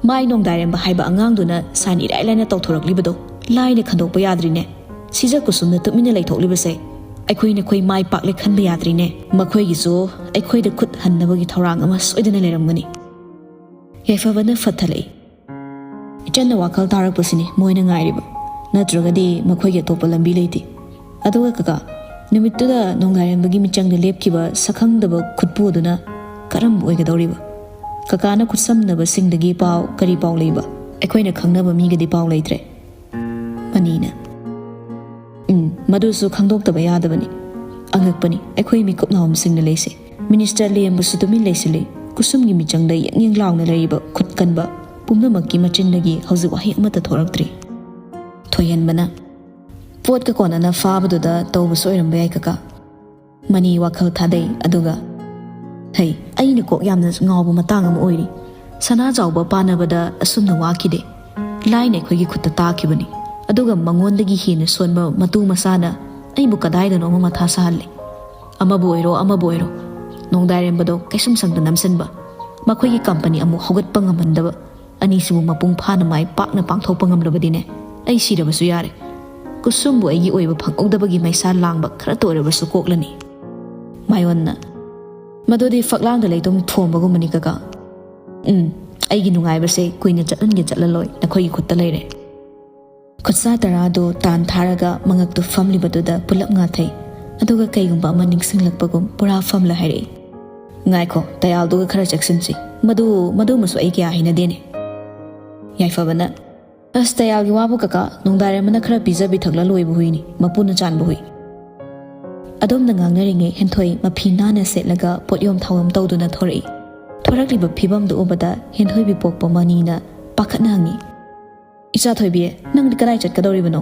ꯃꯥꯏ ꯅꯣꯡꯗꯥꯏꯔꯦꯝꯕ ꯍꯥꯏꯕ ꯑꯉꯥꯡꯗꯨꯅ ꯁꯥꯏꯟ ꯏꯔꯥꯏ ꯂꯥꯏꯅ ꯇꯧꯊꯣꯔꯛꯂꯤꯕꯗꯣ ꯂꯥꯏꯅ ꯈꯟꯗꯣꯛꯄ ꯌꯥꯗ꯭ꯔꯤꯅꯦ꯫ ꯁꯤꯖ ꯀꯨꯁꯨꯝꯅ ꯇꯨꯃꯤꯟꯅ ꯂꯩꯊꯣꯛꯂꯤꯕꯁꯦ ꯑꯩꯈꯣꯏ ꯅꯈꯣꯏ ꯃꯥꯏ ꯄꯥꯛꯂꯦ ꯈꯟꯕ ꯌꯥꯗ꯭ꯔꯤꯅꯦ꯫ ꯃꯈꯣꯏꯒꯤꯁꯨ ꯑꯩꯈꯣꯏꯗ ꯈꯨꯠ ꯍꯟꯅꯕꯒꯤ ꯊꯧꯔꯥꯡ ꯑꯃ ꯁꯣꯏꯗꯅ ꯂꯩꯔꯝꯒꯅꯤ꯫" ꯌꯥꯏꯐꯕꯅ ꯐꯠꯊꯜꯂꯛꯏ꯫ "ꯏꯆꯟꯅ ꯋꯥꯈꯜ ꯇꯥꯔꯛꯄꯁꯤꯅꯤ ꯃꯣꯏꯅ ꯉꯥꯏꯔꯤꯕ, ꯅꯠꯇ꯭ꯔꯒꯗꯤ ꯃꯈꯣꯏꯒꯤ ꯑꯇꯣꯞꯄ ꯂꯝꯕꯤ ꯂꯩꯇꯦ꯫ ꯑꯗꯨꯒ ꯀꯀꯥ, ꯅꯨꯃꯤꯠꯇꯨꯗ ꯅꯣꯡꯗꯥꯏꯔꯦꯝꯕꯒꯤ ꯃꯤꯆꯪꯗ ꯂꯦꯞꯈꯤꯕ ꯁꯛꯈꯪꯗꯕ ꯈꯨꯠꯄꯨ ꯑꯗꯨꯅ ꯀꯔꯝꯕ ꯑꯣꯏꯒꯗꯧꯔꯤꯕ? ꯀꯀꯥꯅ ꯈꯨꯠꯁꯝꯅꯕꯁꯤꯡꯗꯒꯤ ꯄꯥꯎ, ꯀꯔꯤ ꯄꯥꯎ ꯂꯩꯕ? ꯑꯩꯈꯣꯏꯅ ꯈꯪꯅꯕ ꯃꯤꯒꯗꯤ ꯄꯥꯎ ꯂꯩꯇ꯭ꯔꯦ꯫" ꯃꯅꯤꯅ, "ꯎꯝ, ꯃꯗꯨꯁꯨ ꯈꯪꯗꯣꯛꯇꯕ ꯌꯥꯗꯕꯅꯤ꯫ ꯑꯉꯛꯄꯅꯤ, ꯑꯩꯈꯣꯏ ꯃꯤꯀꯨꯞ ꯅꯥꯍꯨꯝꯁꯤꯡꯅ ꯂꯩꯁꯦ꯫ ꯃꯤꯅꯤꯁꯇꯔ ꯂꯦꯝꯕꯁꯨ ꯇꯨꯃꯤꯟ ꯂꯩꯁꯤꯜꯂꯤ꯫ ꯀꯨꯁꯨꯝꯒꯤ ꯃꯤꯆꯪꯗ ꯌꯦꯡ ꯌꯦꯡ ꯂꯥꯎꯅ ꯂꯩꯔꯤꯕ ꯈꯨꯠ ꯀꯟꯕ ꯄꯨꯝꯅꯃꯛꯀꯤ ꯃꯆꯤꯟꯗꯒꯤ ꯍꯧꯖꯤꯛ ꯋꯥꯍꯩ ꯑꯃꯠꯇ ꯊꯣꯔꯛꯇ꯭ꯔꯤ꯫" ꯊꯣꯏꯍꯦꯟꯕꯅ, "ꯄꯣꯠꯀ ꯀꯣꯟꯅꯅ ꯐꯥꯕꯗꯨꯗ ꯇꯧꯕꯁꯨ ꯑꯣꯏꯔꯝꯕ ꯌꯥꯏ ꯀꯀꯥ꯫" ꯃꯅꯤ ꯋꯥꯈꯜ ꯊꯥꯗꯩ, ꯑꯗꯨꯒ, "ꯍꯩ, ꯑꯩꯅ ꯀꯣꯛ ꯌꯥꯝꯅ ꯉꯥꯎꯕ ꯃꯇꯥꯡ ꯑꯃ ꯑꯣꯏꯔꯤ꯫ ꯁꯅꯥ ꯆꯥꯎꯕ ꯄꯥꯅꯕꯗ ꯑꯁꯨꯝꯅ ꯋꯥꯈꯤꯗꯦ꯫ ꯂꯥꯏꯅ ꯑꯩꯈꯣꯏꯒꯤ ꯈꯨꯠꯇ ꯇꯥꯈꯤꯕꯅꯤ꯫ ꯑꯗꯨꯒ ꯃꯉꯣꯟꯗꯒꯤ ꯍꯦꯟꯅ ꯁꯣꯟꯕ ꯃꯇꯨ ꯃꯆꯥꯅ ꯑꯩꯕꯨ ꯀꯗꯥꯏꯗꯅꯣ ꯑꯃ ꯃꯊꯥ ꯁꯥꯍꯜꯂꯤ꯫ ꯑꯃꯕꯨ ꯑꯣꯏꯔꯣ, ꯑꯃꯕꯨ ꯑꯣꯏꯔꯣ, ꯅꯣꯡꯗꯥꯏꯔꯦꯝꯕꯗꯣ ꯀꯩꯁꯨꯝꯁꯪꯗ ꯅꯝꯁꯤꯟꯕ, ꯃꯈꯣꯏꯒꯤ ꯀꯝꯄꯅꯤ ꯑꯃꯨꯛ ꯍꯧꯒꯠꯄ ꯉꯝꯍꯟꯗꯕ, ꯑꯅꯤꯁꯤꯕꯨ ꯃꯄꯨꯡ ꯐꯥꯅ ꯃꯥꯏ ꯄꯥꯛꯅ ꯄꯥꯡꯊꯣꯛꯄ ꯉꯝꯂꯕꯗꯤꯅꯦ, ꯑꯩ ꯁꯤꯔꯕꯁꯨ ꯌꯥꯔꯦ꯫ ꯀꯨꯁꯨꯝꯕꯨ ꯑꯩꯒꯤ ꯑꯣꯏꯕ ꯐꯪꯍꯧꯗꯕꯒꯤ ꯃꯩꯁꯥ ꯂꯥꯡꯕ ꯈꯔꯇ ꯑꯣꯏꯔꯕꯁꯨ ꯀꯣꯛꯂꯅꯤ꯫ ꯃꯥꯌꯣꯟꯅ, "ꯃꯗꯨꯗꯤ ꯐꯛꯂꯥꯡꯗ ꯂꯩꯇꯨꯝ ꯊꯣꯝꯕꯒꯨꯝꯕꯅꯤ ꯀꯀꯥ꯫ ꯎꯝ, ꯑꯩꯒꯤ ꯅꯨꯡꯉꯥꯏꯕꯁꯦ ꯀꯨꯏꯅ ꯆꯠꯍꯟꯒꯦ ꯆꯠꯍꯜꯂꯣꯏ, ꯅꯈꯣꯏꯒꯤ ꯈꯨꯠꯇ ꯂꯩꯔꯦ"꯫ ꯈꯨꯠꯁꯥ ꯇꯔꯥꯗꯨ ꯇꯥꯟ ꯊꯥꯔꯒ ꯃꯉꯛꯇꯨ ꯐꯝꯂꯤꯕꯗꯨꯗ ꯄꯨꯂꯞ ꯉꯥꯊꯩ꯫ ꯑꯗꯨꯒ ꯀꯩꯒꯨꯝꯕ ꯑꯃ ꯅꯤꯡꯁꯤꯡꯂꯛꯄꯒꯨꯝ ꯄꯨꯔꯥ ꯐꯝꯂ ꯍꯥꯏꯔꯛꯏ, "ꯉꯥꯏꯈꯣ, ꯇꯌꯥꯜꯗꯨꯒ ꯈꯔ ꯆꯦꯛꯁꯤꯟꯁꯤ꯫ ꯃꯗꯨ, ꯃꯗꯨꯃꯁꯨ ꯑꯩ ꯀꯌꯥ ꯍꯩꯅꯗꯦꯅꯦ"꯫ ꯌꯥꯏꯐꯕꯅ, "ꯑꯁ, ꯇꯌꯥꯜꯒꯤ ꯋꯥꯕꯨ ꯀꯀꯥ, ꯅꯨꯡꯗꯥꯡꯋꯥꯏꯔꯝ ꯑꯃꯅ ꯈꯔ ꯄꯤꯖ ꯄꯤꯊꯛꯂ ꯂꯣꯏꯕ ꯍꯨꯏꯅꯤ, ꯃꯄꯨꯅ ꯆꯥꯟꯕ ꯍꯨꯏ"꯫ ꯑꯗꯣꯝꯅ ꯉꯥꯡꯅꯔꯤꯉꯩ ꯍꯦꯟꯊꯣꯏ ꯃꯐꯤ ꯅꯥꯟꯅ ꯁꯦꯠꯂꯒ ꯄꯣꯠꯌꯣꯝ ꯊꯧꯔꯝ ꯇꯧꯗꯨꯅ ꯊꯣꯔꯛꯏ꯫ ꯊꯣꯔꯛꯂꯤꯕ ꯐꯤꯕꯝꯗꯨ ꯎꯕꯗ ꯍꯦꯟꯊꯣꯏꯕꯤ ꯄꯣꯛꯄ ꯃꯅꯤꯅ ꯄꯥꯈꯠꯅ ꯍꯪꯉꯤ, "ꯏꯆꯥ ꯊꯣꯏꯕꯤ, ꯅꯪꯗꯤ ꯀꯗꯥꯏ ꯆꯠꯀꯗꯧꯔꯤꯕꯅꯣ?"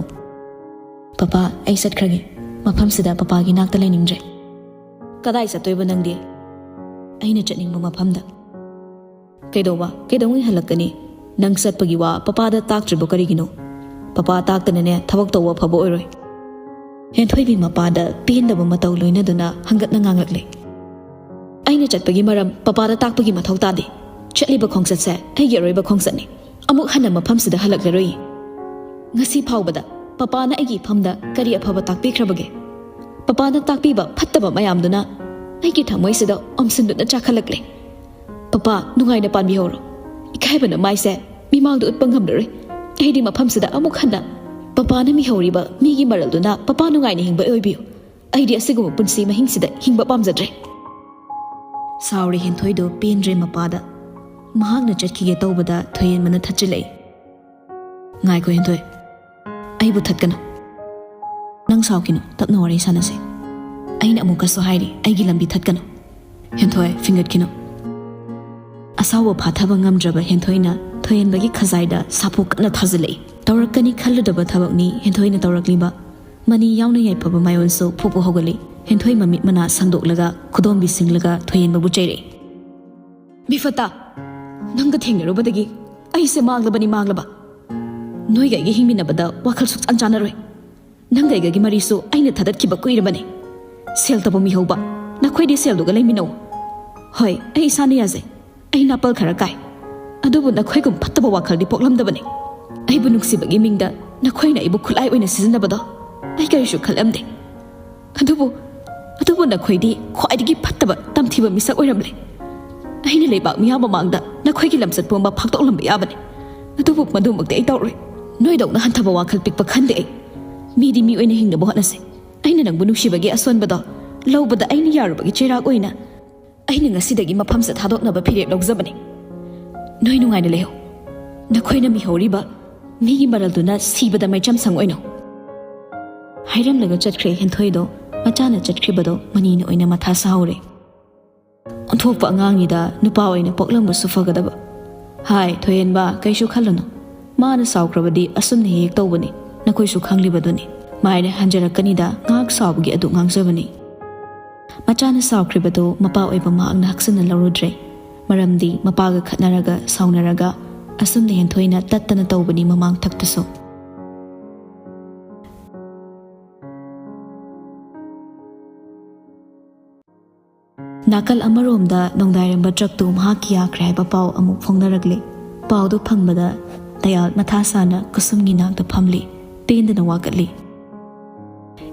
"ꯄꯄꯥ, ꯑꯩ ꯆꯠꯈ꯭ꯔꯒꯦ꯫ ꯃꯐꯝꯁꯤꯗ ꯄꯄꯥꯒꯤ ꯅꯥꯛꯇ ꯂꯩꯅꯤꯡꯗ꯭ꯔꯦ"꯫ "ꯀꯗꯥꯏ ꯆꯠꯇꯣꯏꯕ ꯅꯪꯗꯤ?" "ꯑꯩꯅ ꯆꯠꯅꯤꯡꯕ ꯃꯐꯝꯗ"꯫ "ꯀꯩꯗꯧꯕ? ꯀꯩꯗꯧꯉꯩ ꯍꯜꯂꯛꯀꯅꯤ? ꯅꯪ ꯆꯠꯄꯒꯤ ꯋꯥ ꯄꯄꯥꯗ ꯇꯥꯛꯇ꯭ꯔꯤꯕꯣ ꯀꯔꯤꯒꯤꯅꯣ? ꯄꯄꯥ ꯇꯥꯛꯇꯅꯅꯦ ꯊꯕꯛ ꯇꯧꯕ ꯑꯐꯕ ꯑꯣꯏꯔꯣꯏ"꯫ ꯍꯦꯟꯊꯣꯏꯕꯤ ꯃꯄꯥꯗ ꯄꯦꯟꯗꯕ ꯃꯇꯧ ꯂꯣꯏꯅꯗꯨꯅ ꯍꯪꯒꯠꯅ ꯉꯥꯡꯂꯛꯂꯦ꯫ "ꯑꯩꯅ ꯆꯠꯄꯒꯤ ꯃꯔꯝ ꯄꯄꯥꯗ ꯇꯥꯛꯄꯒꯤ ꯃꯊꯧ ꯇꯥꯗꯦ꯫ ꯆꯠꯂꯤꯕ ꯈꯣꯡꯆꯠꯁꯦ ꯑꯩꯒꯤ ꯑꯔꯣꯏꯕ ꯈꯣꯡꯆꯠꯅꯤ꯫ ꯑꯃꯨꯛ ꯍꯟꯅ ꯃꯐꯝꯁꯤꯗ ꯍꯜꯂꯛꯂꯔꯣꯏ꯫ ꯉꯁꯤ ꯐꯥꯎꯕꯗ ꯄꯄꯥꯅ ꯑꯩꯒꯤ ꯏꯐꯝꯗ ꯀꯔꯤ ꯑꯐꯕ ꯇꯥꯛꯄꯤꯈ꯭ꯔꯕꯒꯦ? ꯄꯄꯥꯅ ꯇꯥꯛꯄꯤꯕ ꯐꯠꯇꯕ ꯃꯌꯥꯝꯗꯨꯅ ꯑꯩꯒꯤ ꯊꯃꯣꯏꯁꯤꯗ ꯑꯣꯝꯁꯤꯟꯗꯨꯅ ꯆꯥꯈꯠꯂꯛꯂꯦ꯫ ꯄꯄꯥ, ꯅꯨꯡꯉꯥꯏꯅ ꯄꯥꯟꯕꯤꯍꯧꯔꯣ꯫ ꯏꯀꯥꯏꯕꯅ ꯃꯥꯏꯁꯦ ꯃꯤꯃꯥꯡꯗ ꯎꯠꯄ ꯉꯝꯂꯔꯣꯏ꯫ ꯑꯩꯗꯤ ꯃꯐꯝꯁꯤꯗ ꯑꯃꯨꯛ ꯍꯟꯅ ꯄꯄꯥꯅ ꯃꯤꯍꯧꯔꯤꯕ ꯃꯤꯒꯤ ꯃꯔꯜꯗꯨꯅ ꯄꯄꯥ ꯅꯨꯡꯉꯥꯏꯅ ꯍꯤꯡꯕ ꯑꯣꯏꯕꯤꯌꯨ꯫ ꯑꯩꯗꯤ ꯑꯁꯤꯒꯨꯝꯕ ꯄꯨꯟꯁꯤ ꯃꯍꯤꯡꯁꯤꯗ ꯍꯤꯡꯕ ꯄꯥꯝꯖꯗ꯭ꯔꯦ"꯫ ꯁꯥꯎꯔꯦ ꯍꯦꯟꯊꯣꯏꯗꯣ ꯄꯦꯟꯗ꯭ꯔꯦ ꯃꯄꯥꯗ꯫ ꯃꯍꯥꯛꯅ ꯆꯠꯈꯤꯒꯦ ꯇꯧꯕꯗ ꯊꯣꯏꯍꯦꯟꯕꯅ ꯊꯠꯆꯤꯜꯂꯛꯏ꯫ "ꯉꯥꯏꯈꯣ ꯍꯦꯟꯊꯣꯏ, ꯑꯩꯕꯨ ꯊꯠꯀꯅꯨ꯫ ꯅꯪ ꯁꯥꯎꯈꯤꯅꯨ, ꯇꯞꯅ ꯋꯥꯔꯤ ꯁꯥꯟꯅꯁꯤ꯫ ꯑꯩꯅ ꯑꯃꯨꯛꯀꯁꯨ ꯍꯥꯏꯔꯤ, ꯑꯩꯒꯤ ꯂꯝꯕꯤ ꯊꯠꯀꯅꯨ"꯫ ꯍꯦꯟꯊꯣꯏ, ꯐꯤꯡꯒꯠꯈꯤꯅꯨ꯫ ꯑꯁꯥꯎꯕ ꯐꯥꯊꯕ ꯉꯝꯗ꯭ꯔꯕ ꯍꯦꯟꯊꯣꯏꯅ ꯊꯣꯏꯍꯦꯟꯕꯒꯤ ꯈꯖꯥꯏꯗ ꯁꯥꯐꯨ ꯀꯟꯅ ꯊꯥꯖꯤꯜꯂꯛꯏ꯫ ꯇꯧꯔꯛꯀꯅꯤ ꯈꯜꯂꯨꯗꯕ ꯊꯕꯛꯅꯤ ꯍꯦꯟꯊꯣꯏꯅ ꯇꯧꯔꯛꯂꯤꯕ꯫ ꯃꯅꯤ ꯌꯥꯎꯅ ꯌꯥꯏꯐꯕ ꯃꯥꯌꯣꯟꯁꯨ ꯐꯨ ꯐꯨ ꯍꯧꯒꯠꯂꯤ꯫ ꯍꯦꯟꯊꯣꯏ ꯃꯃꯤꯠ ꯃꯅꯥ ꯁꯥꯡꯗꯣꯛꯂꯒ ꯈꯨꯗꯣꯝꯕꯤ ꯁꯤꯡꯂꯒ ꯊꯣꯏꯍꯦꯟꯕꯕꯨ ꯆꯩꯔꯛꯏ꯫ "ꯃꯤꯐꯠꯇ, ꯅꯪꯒ ꯊꯦꯡꯅꯔꯨꯕꯗꯒꯤ ꯑꯩꯁꯦ ꯃꯥꯡꯂꯕꯅꯤ, ꯃꯥꯡꯂꯕ꯫ ꯅꯣꯏꯒ ꯑꯩꯒ ꯍꯤꯡꯃꯤꯟꯅꯕꯗ ꯋꯥꯈꯜ ꯁꯨꯛꯆꯥꯟ ꯆꯥꯟꯅꯔꯣꯏ꯫ ꯅꯪꯒ ꯑꯩꯒꯒꯤ ꯃꯔꯤꯁꯨ ꯑꯩꯅ ꯊꯥꯗꯠꯈꯤꯕ ꯀꯨꯏꯔꯕꯅꯤ꯫ ꯁꯦꯜ ꯇꯧꯕ ꯃꯤꯍꯧꯕ, ꯅꯈꯣꯏꯗꯤ ꯁꯦꯜꯗꯨꯒ ꯂꯩꯃꯤꯟꯅꯧ꯫ ꯍꯣꯏ, ꯑꯩ ꯏꯁꯥꯅ ꯌꯥꯖꯩ꯫ ꯑꯩ ꯅꯥꯄꯜ ꯈꯔ ꯀꯥꯏ꯫ ꯑꯗꯨꯕꯨ ꯅꯈꯣꯏꯒꯨꯝ ꯐꯠꯇꯕ ꯋꯥꯈꯜꯗꯤ ꯄꯣꯛꯂꯝꯗꯕꯅꯤ꯫ ꯑꯩꯕꯨ ꯅꯨꯡꯁꯤꯕꯒꯤ ꯃꯤꯡꯗ ꯅꯈꯣꯏꯅ ꯑꯩꯕꯨ ꯈꯨꯠꯂꯥꯏ ꯑꯣꯏꯅ ꯁꯤꯖꯤꯟꯅꯕꯗꯣ ꯑꯩ ꯀꯔꯤꯁꯨ ꯈꯜꯂꯝꯗꯦ꯫ ꯑꯗꯨꯕꯨ ꯑꯗꯨꯕꯨ ꯅꯈꯣꯏꯗꯤ ꯈ꯭ꯋꯥꯏꯗꯒꯤ ꯐꯠꯇꯕ, ꯇꯝꯊꯤꯕ ꯃꯤꯁꯛ ꯑꯣꯏꯔꯝꯂꯦ꯫ ꯑꯩꯅ ꯂꯩꯕꯥꯛ ꯃꯤꯌꯥꯝ ꯃꯃꯥꯡꯗ ꯅꯈꯣꯏꯒꯤ ꯂꯝꯆꯠ ꯄꯨꯝꯕ ꯐꯥꯛꯇꯣꯛꯂꯝꯕ ꯌꯥꯕꯅꯤ꯫ ꯑꯗꯨꯕꯨ ꯃꯗꯨꯃꯛꯇꯤ ꯑꯩ ꯇꯧꯔꯣꯏ꯫ ꯅꯣꯏꯗꯧꯅ ꯍꯟꯊꯕ ꯋꯥꯈꯜ ꯄꯤꯛꯄ ꯈꯟꯗꯦ ꯑꯩ꯫ ꯃꯤꯗꯤ ꯃꯤ ꯑꯣꯏꯅ ꯍꯤꯡꯅꯕ ꯍꯣꯠꯅꯁꯤ꯫ ꯑꯩꯅ ꯅꯪꯕꯨ ꯅꯨꯡꯁꯤꯕꯒꯤ ꯑꯁꯣꯟꯕꯗꯣ ꯂꯧꯕꯗ ꯑꯩꯅ ꯌꯥꯔꯨꯕꯒꯤ ꯆꯩꯔꯥꯛ ꯑꯣꯏꯅ ꯑꯩꯅ ꯉꯁꯤꯗꯒꯤ ꯃꯐꯝꯁꯦ ꯊꯥꯗꯣꯛꯅꯕ ꯐꯤꯔꯦꯞ ꯂꯧꯖꯕꯅꯤ꯫ ꯅꯣꯏ ꯅꯨꯡꯉꯥꯏꯅ ꯂꯩꯍꯧ꯫ ꯅꯈꯣꯏꯅ ꯃꯤꯍꯧꯔꯤꯕ ꯃꯤꯒꯤ ꯃꯔꯜꯗꯨꯅ ꯁꯤꯕꯗ ꯃꯩꯆꯝ ꯁꯪ ꯑꯣꯏꯅꯧ꯫ ꯍꯥꯏꯔꯝꯂꯒ ꯆꯠꯈ꯭ꯔꯦ ꯍꯦꯟꯊꯣꯏꯗꯣ꯫ ꯃꯆꯥꯅ ꯆꯠꯈ꯭ꯔꯤꯕꯗꯣ ꯃꯅꯤꯅ ꯑꯣꯏꯅ ꯃꯊꯥ ꯁꯥꯍꯧꯔꯦ꯫ ꯑꯣꯟꯊꯣꯛꯄ ꯑꯉꯥꯡꯅꯤꯗ, ꯅꯨꯄꯥ ꯑꯣꯏꯅ ꯄꯣꯛꯂꯝꯕꯁꯨ ꯐꯒꯗꯕ꯫ ꯍꯥꯏ ꯊꯣꯏꯍꯦꯟꯕ, ꯀꯩꯁꯨ ꯈꯜꯂꯨꯅꯨ꯫ ꯃꯥꯅ ꯁꯥꯎꯈ꯭ꯔꯕꯗꯤ ꯑꯁꯨꯝꯅ ꯍꯦꯛ ꯍꯦꯛ ꯇꯧꯕꯅꯤ꯫ ꯅꯈꯣꯏꯁꯨ ꯈꯪꯂꯤꯕꯗꯨꯅꯤ꯫ ꯃꯥꯏꯅ ꯍꯟꯖꯔꯛꯀꯅꯤꯗ, ꯉꯥꯏꯍꯥꯛ ꯁꯥꯎꯕꯒꯤ ꯑꯗꯨ ꯉꯥꯡꯖꯕꯅꯤ꯫ ꯃꯆꯥꯅ ꯁꯥꯎꯈ꯭ꯔꯤꯕꯗꯨ ꯃꯄꯥ ꯑꯣꯏꯕ ꯃꯍꯥꯛꯅ ꯍꯛꯆꯟꯅ ꯂꯧꯔꯨꯗ꯭ꯔꯦ꯫ ꯃꯔꯝꯗꯤ ꯃꯄꯥꯒ ꯈꯠꯅꯔꯒ ꯁꯥꯎꯅꯔꯒ ꯑꯁꯨꯝꯅ ꯍꯦꯟꯊꯣꯏꯅ ꯇꯠꯇꯅ ꯇꯧꯕꯅꯤ ꯃꯃꯥꯡ ꯊꯛꯇꯁꯨ꯫ ꯅꯥꯀꯜ ꯑꯃꯔꯣꯝꯗ ꯅꯣꯡꯗꯥꯏꯔꯝꯕ ꯇ꯭ꯔꯛꯇꯨ ꯃꯍꯥꯛꯀꯤ ꯌꯥꯈ꯭ꯔꯦ ꯍꯥꯏꯕ ꯄꯥꯎ ꯑꯃꯨꯛ ꯐꯣꯡꯅꯔꯛꯂꯦ꯫ ꯄꯥꯎꯗꯨ ꯐꯪꯕꯗ ꯗꯌꯥꯜ ꯃꯊꯥ ꯁꯥꯅ ꯀꯨꯁꯨꯝꯒꯤ ꯅꯥꯛꯇ ꯐꯝꯂꯤ꯫ ꯄꯦꯟꯗꯅ ꯋꯥꯀꯠꯂꯤ꯫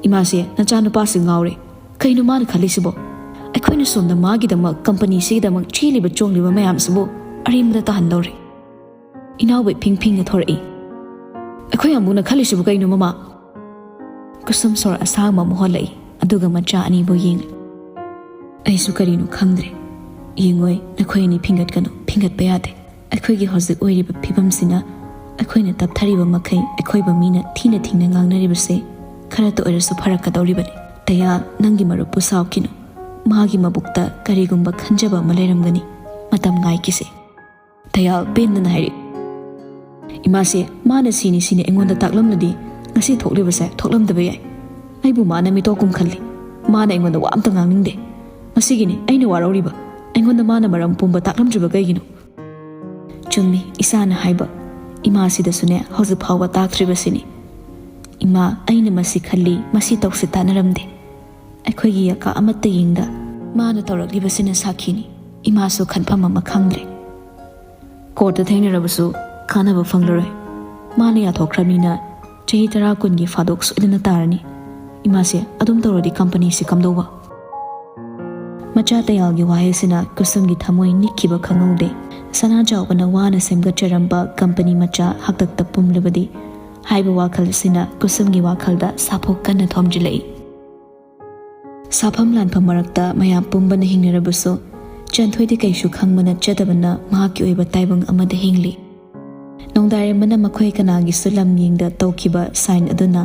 "ꯏꯃꯥꯁꯦ, ꯅꯆꯥꯅꯨꯄꯥꯁꯤ ꯉꯥꯎꯔꯦ꯫ ꯀꯩꯅꯣ ꯃꯥꯅ ꯈꯜꯂꯤꯁꯤꯕꯣ? ꯑꯩꯈꯣꯏꯅ ꯁꯣꯝꯗ ꯃꯥꯒꯤꯗꯃꯛ, ꯀꯝꯄꯅꯤꯁꯤꯒꯤꯗꯃꯛ ꯆꯦꯜꯂꯤꯕ ꯆꯣꯡꯂꯤꯕ ꯃꯌꯥꯝꯁꯤꯕꯨ ꯑꯔꯦꯝꯕꯗ ꯇꯥꯍꯟꯗꯧꯔꯦ?" ꯏꯅꯥꯎꯕ ꯏꯐꯤꯡ ꯐꯤꯡꯅ ꯊꯣꯔꯛꯏ꯫ "ꯑꯩꯈꯣꯏ ꯑꯃꯨꯛꯅ ꯈꯜꯂꯤꯁꯤꯕꯨ ꯀꯩꯅꯣ, ꯃꯃꯥ?" ꯀꯨꯁꯨꯝ ꯁꯣꯔ ꯑꯁꯥꯡꯕ ꯑꯃ ꯍꯣꯜꯂꯛꯏ, ꯑꯗꯨꯒ ꯃꯆꯥ ꯑꯅꯤꯕꯨ ꯌꯦꯡꯂꯤ꯫ "ꯑꯩꯁꯨ ꯀꯔꯤꯅꯣ ꯈꯪꯗ꯭ꯔꯦ꯫ ꯌꯦꯡꯉꯣꯏ, ꯅꯈꯣꯏ ꯑꯅꯤ ꯐꯤꯡꯒꯠꯀꯅꯨ, ꯐꯤꯡꯒꯠꯄ ꯌꯥꯗꯦ꯫ ꯑꯩꯈꯣꯏꯒꯤ ꯍꯧꯖꯤꯛ ꯑꯣꯏꯔꯤꯕ ꯐꯤꯕꯝꯁꯤꯅ ꯑꯩꯈꯣꯏꯅ ꯇꯞꯊꯔꯤꯕ ꯃꯈꯩ ꯑꯩꯈꯣꯏꯕꯨ ꯃꯤꯅ ꯊꯤꯅ ꯊꯤꯅ ꯉꯥꯡꯅꯔꯤꯕꯁꯦ ꯈꯔꯇ ꯑꯣꯏꯔꯁꯨ ꯐꯔꯛꯀꯗꯧꯔꯤꯕꯅꯤ꯫ ꯗꯌꯥꯜ, ꯅꯪꯒꯤ ꯃꯔꯨꯞꯄꯨ ꯁꯥꯎꯈꯤꯅꯨ꯫ ꯃꯥꯒꯤ ꯃꯕꯨꯛꯇ ꯀꯔꯤꯒꯨꯝꯕ ꯈꯟꯖꯕ ꯑꯃ ꯂꯩꯔꯝꯒꯅꯤ꯫ ꯃꯇꯝ ꯉꯥꯏꯈꯤꯁꯦ꯫" ꯗꯌꯥꯜ ꯄꯦꯟꯗꯅ ꯍꯥꯏꯔꯛꯏ꯫ "ꯏꯃꯥꯁꯦ, ꯃꯥꯅ ꯁꯤꯅꯤ ꯁꯤꯅꯤ ꯑꯩꯉꯣꯟꯗ ꯇꯥꯛꯂꯝꯂꯗꯤ ꯉꯁꯤ ꯊꯣꯛꯂꯤꯕꯁꯦ ꯊꯣꯛꯂꯝꯗꯕ ꯌꯥꯏ꯫ ꯑꯩꯕꯨ ꯃꯥꯅ ꯃꯤꯇꯣꯛꯀꯨꯝ ꯈꯜꯂꯤ꯫ ꯃꯥꯅ ꯑꯩꯉꯣꯟꯗ ꯋꯥ ꯑꯝꯇ ꯉꯥꯡꯅꯤꯡꯗꯦ꯫ ꯃꯁꯤꯒꯤꯅꯤ ꯑꯩꯅ ꯋꯥꯔꯧꯔꯤꯕ꯫ ꯑꯩꯉꯣꯟꯗ ꯃꯥꯅ ꯃꯔꯝ ꯄꯨꯝꯕ ꯇꯥꯛꯂꯝꯗ꯭ꯔꯤꯕ ꯀꯩꯒꯤꯅꯣ?" ꯆꯨꯝꯃꯤ, ꯏꯆꯥꯅ ꯍꯥꯏꯕ꯫ ꯏꯃꯥꯁꯤꯗꯁꯨꯅꯦ ꯍꯧꯖꯤꯛ ꯐꯥꯎꯕ ꯇꯥꯛꯇ꯭ꯔꯤꯕꯁꯤꯅꯤ꯫ ꯏꯃꯥ, ꯑꯩꯅ ꯃꯁꯤ ꯈꯜꯂꯤ, ꯃꯁꯤ ꯇꯧꯁꯤ ꯇꯥꯟꯅꯔꯝꯗꯦ꯫ ꯑꯩꯈꯣꯏꯒꯤ ꯌꯥꯀꯥ ꯑꯃꯠꯇ ꯌꯦꯡꯗ ꯃꯥꯅ ꯇꯧꯔꯛꯂꯤꯕꯁꯤꯅ ꯁꯥꯈꯤꯅꯤ꯫ ꯏꯃꯥꯁꯨ ꯈꯟꯐꯝ ꯑꯃ ꯈꯪꯗ꯭ꯔꯦ꯫ ꯀꯣꯔꯠꯇ ꯊꯦꯡꯅꯔꯕꯁꯨ ꯀꯥꯟꯅꯕ ꯐꯪꯂꯔꯣꯏ꯫ ꯃꯥꯅ ꯌꯥꯊꯣꯛꯈ꯭ꯔꯕꯅꯤꯅ ꯆꯍꯤ ꯇꯔꯥ ꯀꯨꯟꯒꯤ ꯐꯥꯗꯣꯛ ꯁꯣꯏꯗꯅ ꯇꯥꯔꯅꯤ꯫ ꯏꯃꯥꯁꯦ, ꯑꯗꯨꯝ ꯇꯧꯔꯗꯤ ꯀꯝꯄꯅꯤꯁꯤ ꯀꯝꯗꯧꯕ? ꯃꯆꯥ ꯇꯌꯥꯜꯒꯤ ꯋꯥꯍꯩꯁꯤꯅ ꯀꯨꯁꯨꯝꯒꯤ ꯊꯃꯣꯏ ꯅꯤꯛꯈꯤꯕ ꯈꯪꯍꯧꯗꯦ꯫ ꯁꯅꯥ ꯆꯥꯎꯕꯅ ꯋꯥꯅ ꯁꯦꯝꯒꯠꯆꯔꯝꯕ ꯀꯝꯄꯅꯤ ꯃꯆꯥ ꯍꯥꯛꯇꯛꯇ ꯄꯨꯝꯂꯕꯗꯤ ꯍꯥꯏꯕ ꯋꯥꯈꯜ ꯑꯁꯤꯅ ꯀꯨꯁꯨꯝꯒꯤ ꯋꯥꯈꯜꯗ ꯁꯥꯐꯨ ꯀꯟꯅ ꯊꯣꯝꯖꯤꯜꯂꯛꯏ꯫ ꯁꯥꯐꯝ ꯂꯥꯟꯐꯝ ꯃꯔꯛꯇ ꯃꯌꯥꯝ ꯄꯨꯝꯕꯅ ꯍꯤꯡꯅꯔꯕꯁꯨ, ꯆꯟꯊꯣꯏꯗꯤ ꯀꯩꯁꯨ ꯈꯪꯕ ꯅꯠꯆꯗꯕꯅ ꯃꯍꯥꯛꯀꯤ ꯑꯣꯏꯕ ꯇꯥꯏꯕꯪ ꯑꯃꯗ ꯍꯤꯡꯂꯤ꯫ ꯅꯣꯡꯗꯥꯔꯦꯝꯕꯅ ꯃꯈꯣꯏ ꯀꯅꯥꯒꯤꯁꯨ ꯂꯝ ꯌꯦꯡꯗ ꯇꯧꯈꯤꯕ ꯁꯥꯏꯟ ꯑꯗꯨꯅ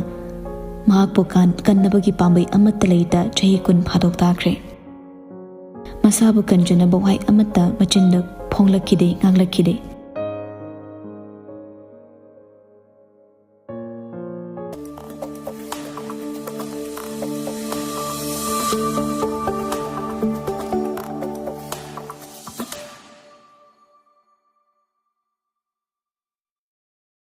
ꯃꯍꯥꯛꯄꯨ ꯀꯥꯟ-, ꯀꯟꯅꯕꯒꯤ ꯄꯥꯝꯕꯩ ꯑꯃꯠꯇ ꯂꯩꯇ ꯆꯍꯤ ꯀꯨꯟ ꯐꯥꯗꯣꯛ ꯇꯥꯈ꯭ꯔꯦ꯫ ꯃꯁꯥꯕꯨ ꯀꯟꯖꯅꯕ ꯋꯥꯍꯩ ꯑꯃꯠꯇ ꯃꯆꯤꯟꯗ ꯐꯣꯡꯂꯛꯈꯤꯗꯦ, ꯉꯥꯡꯂꯛꯈꯤꯗꯦ꯫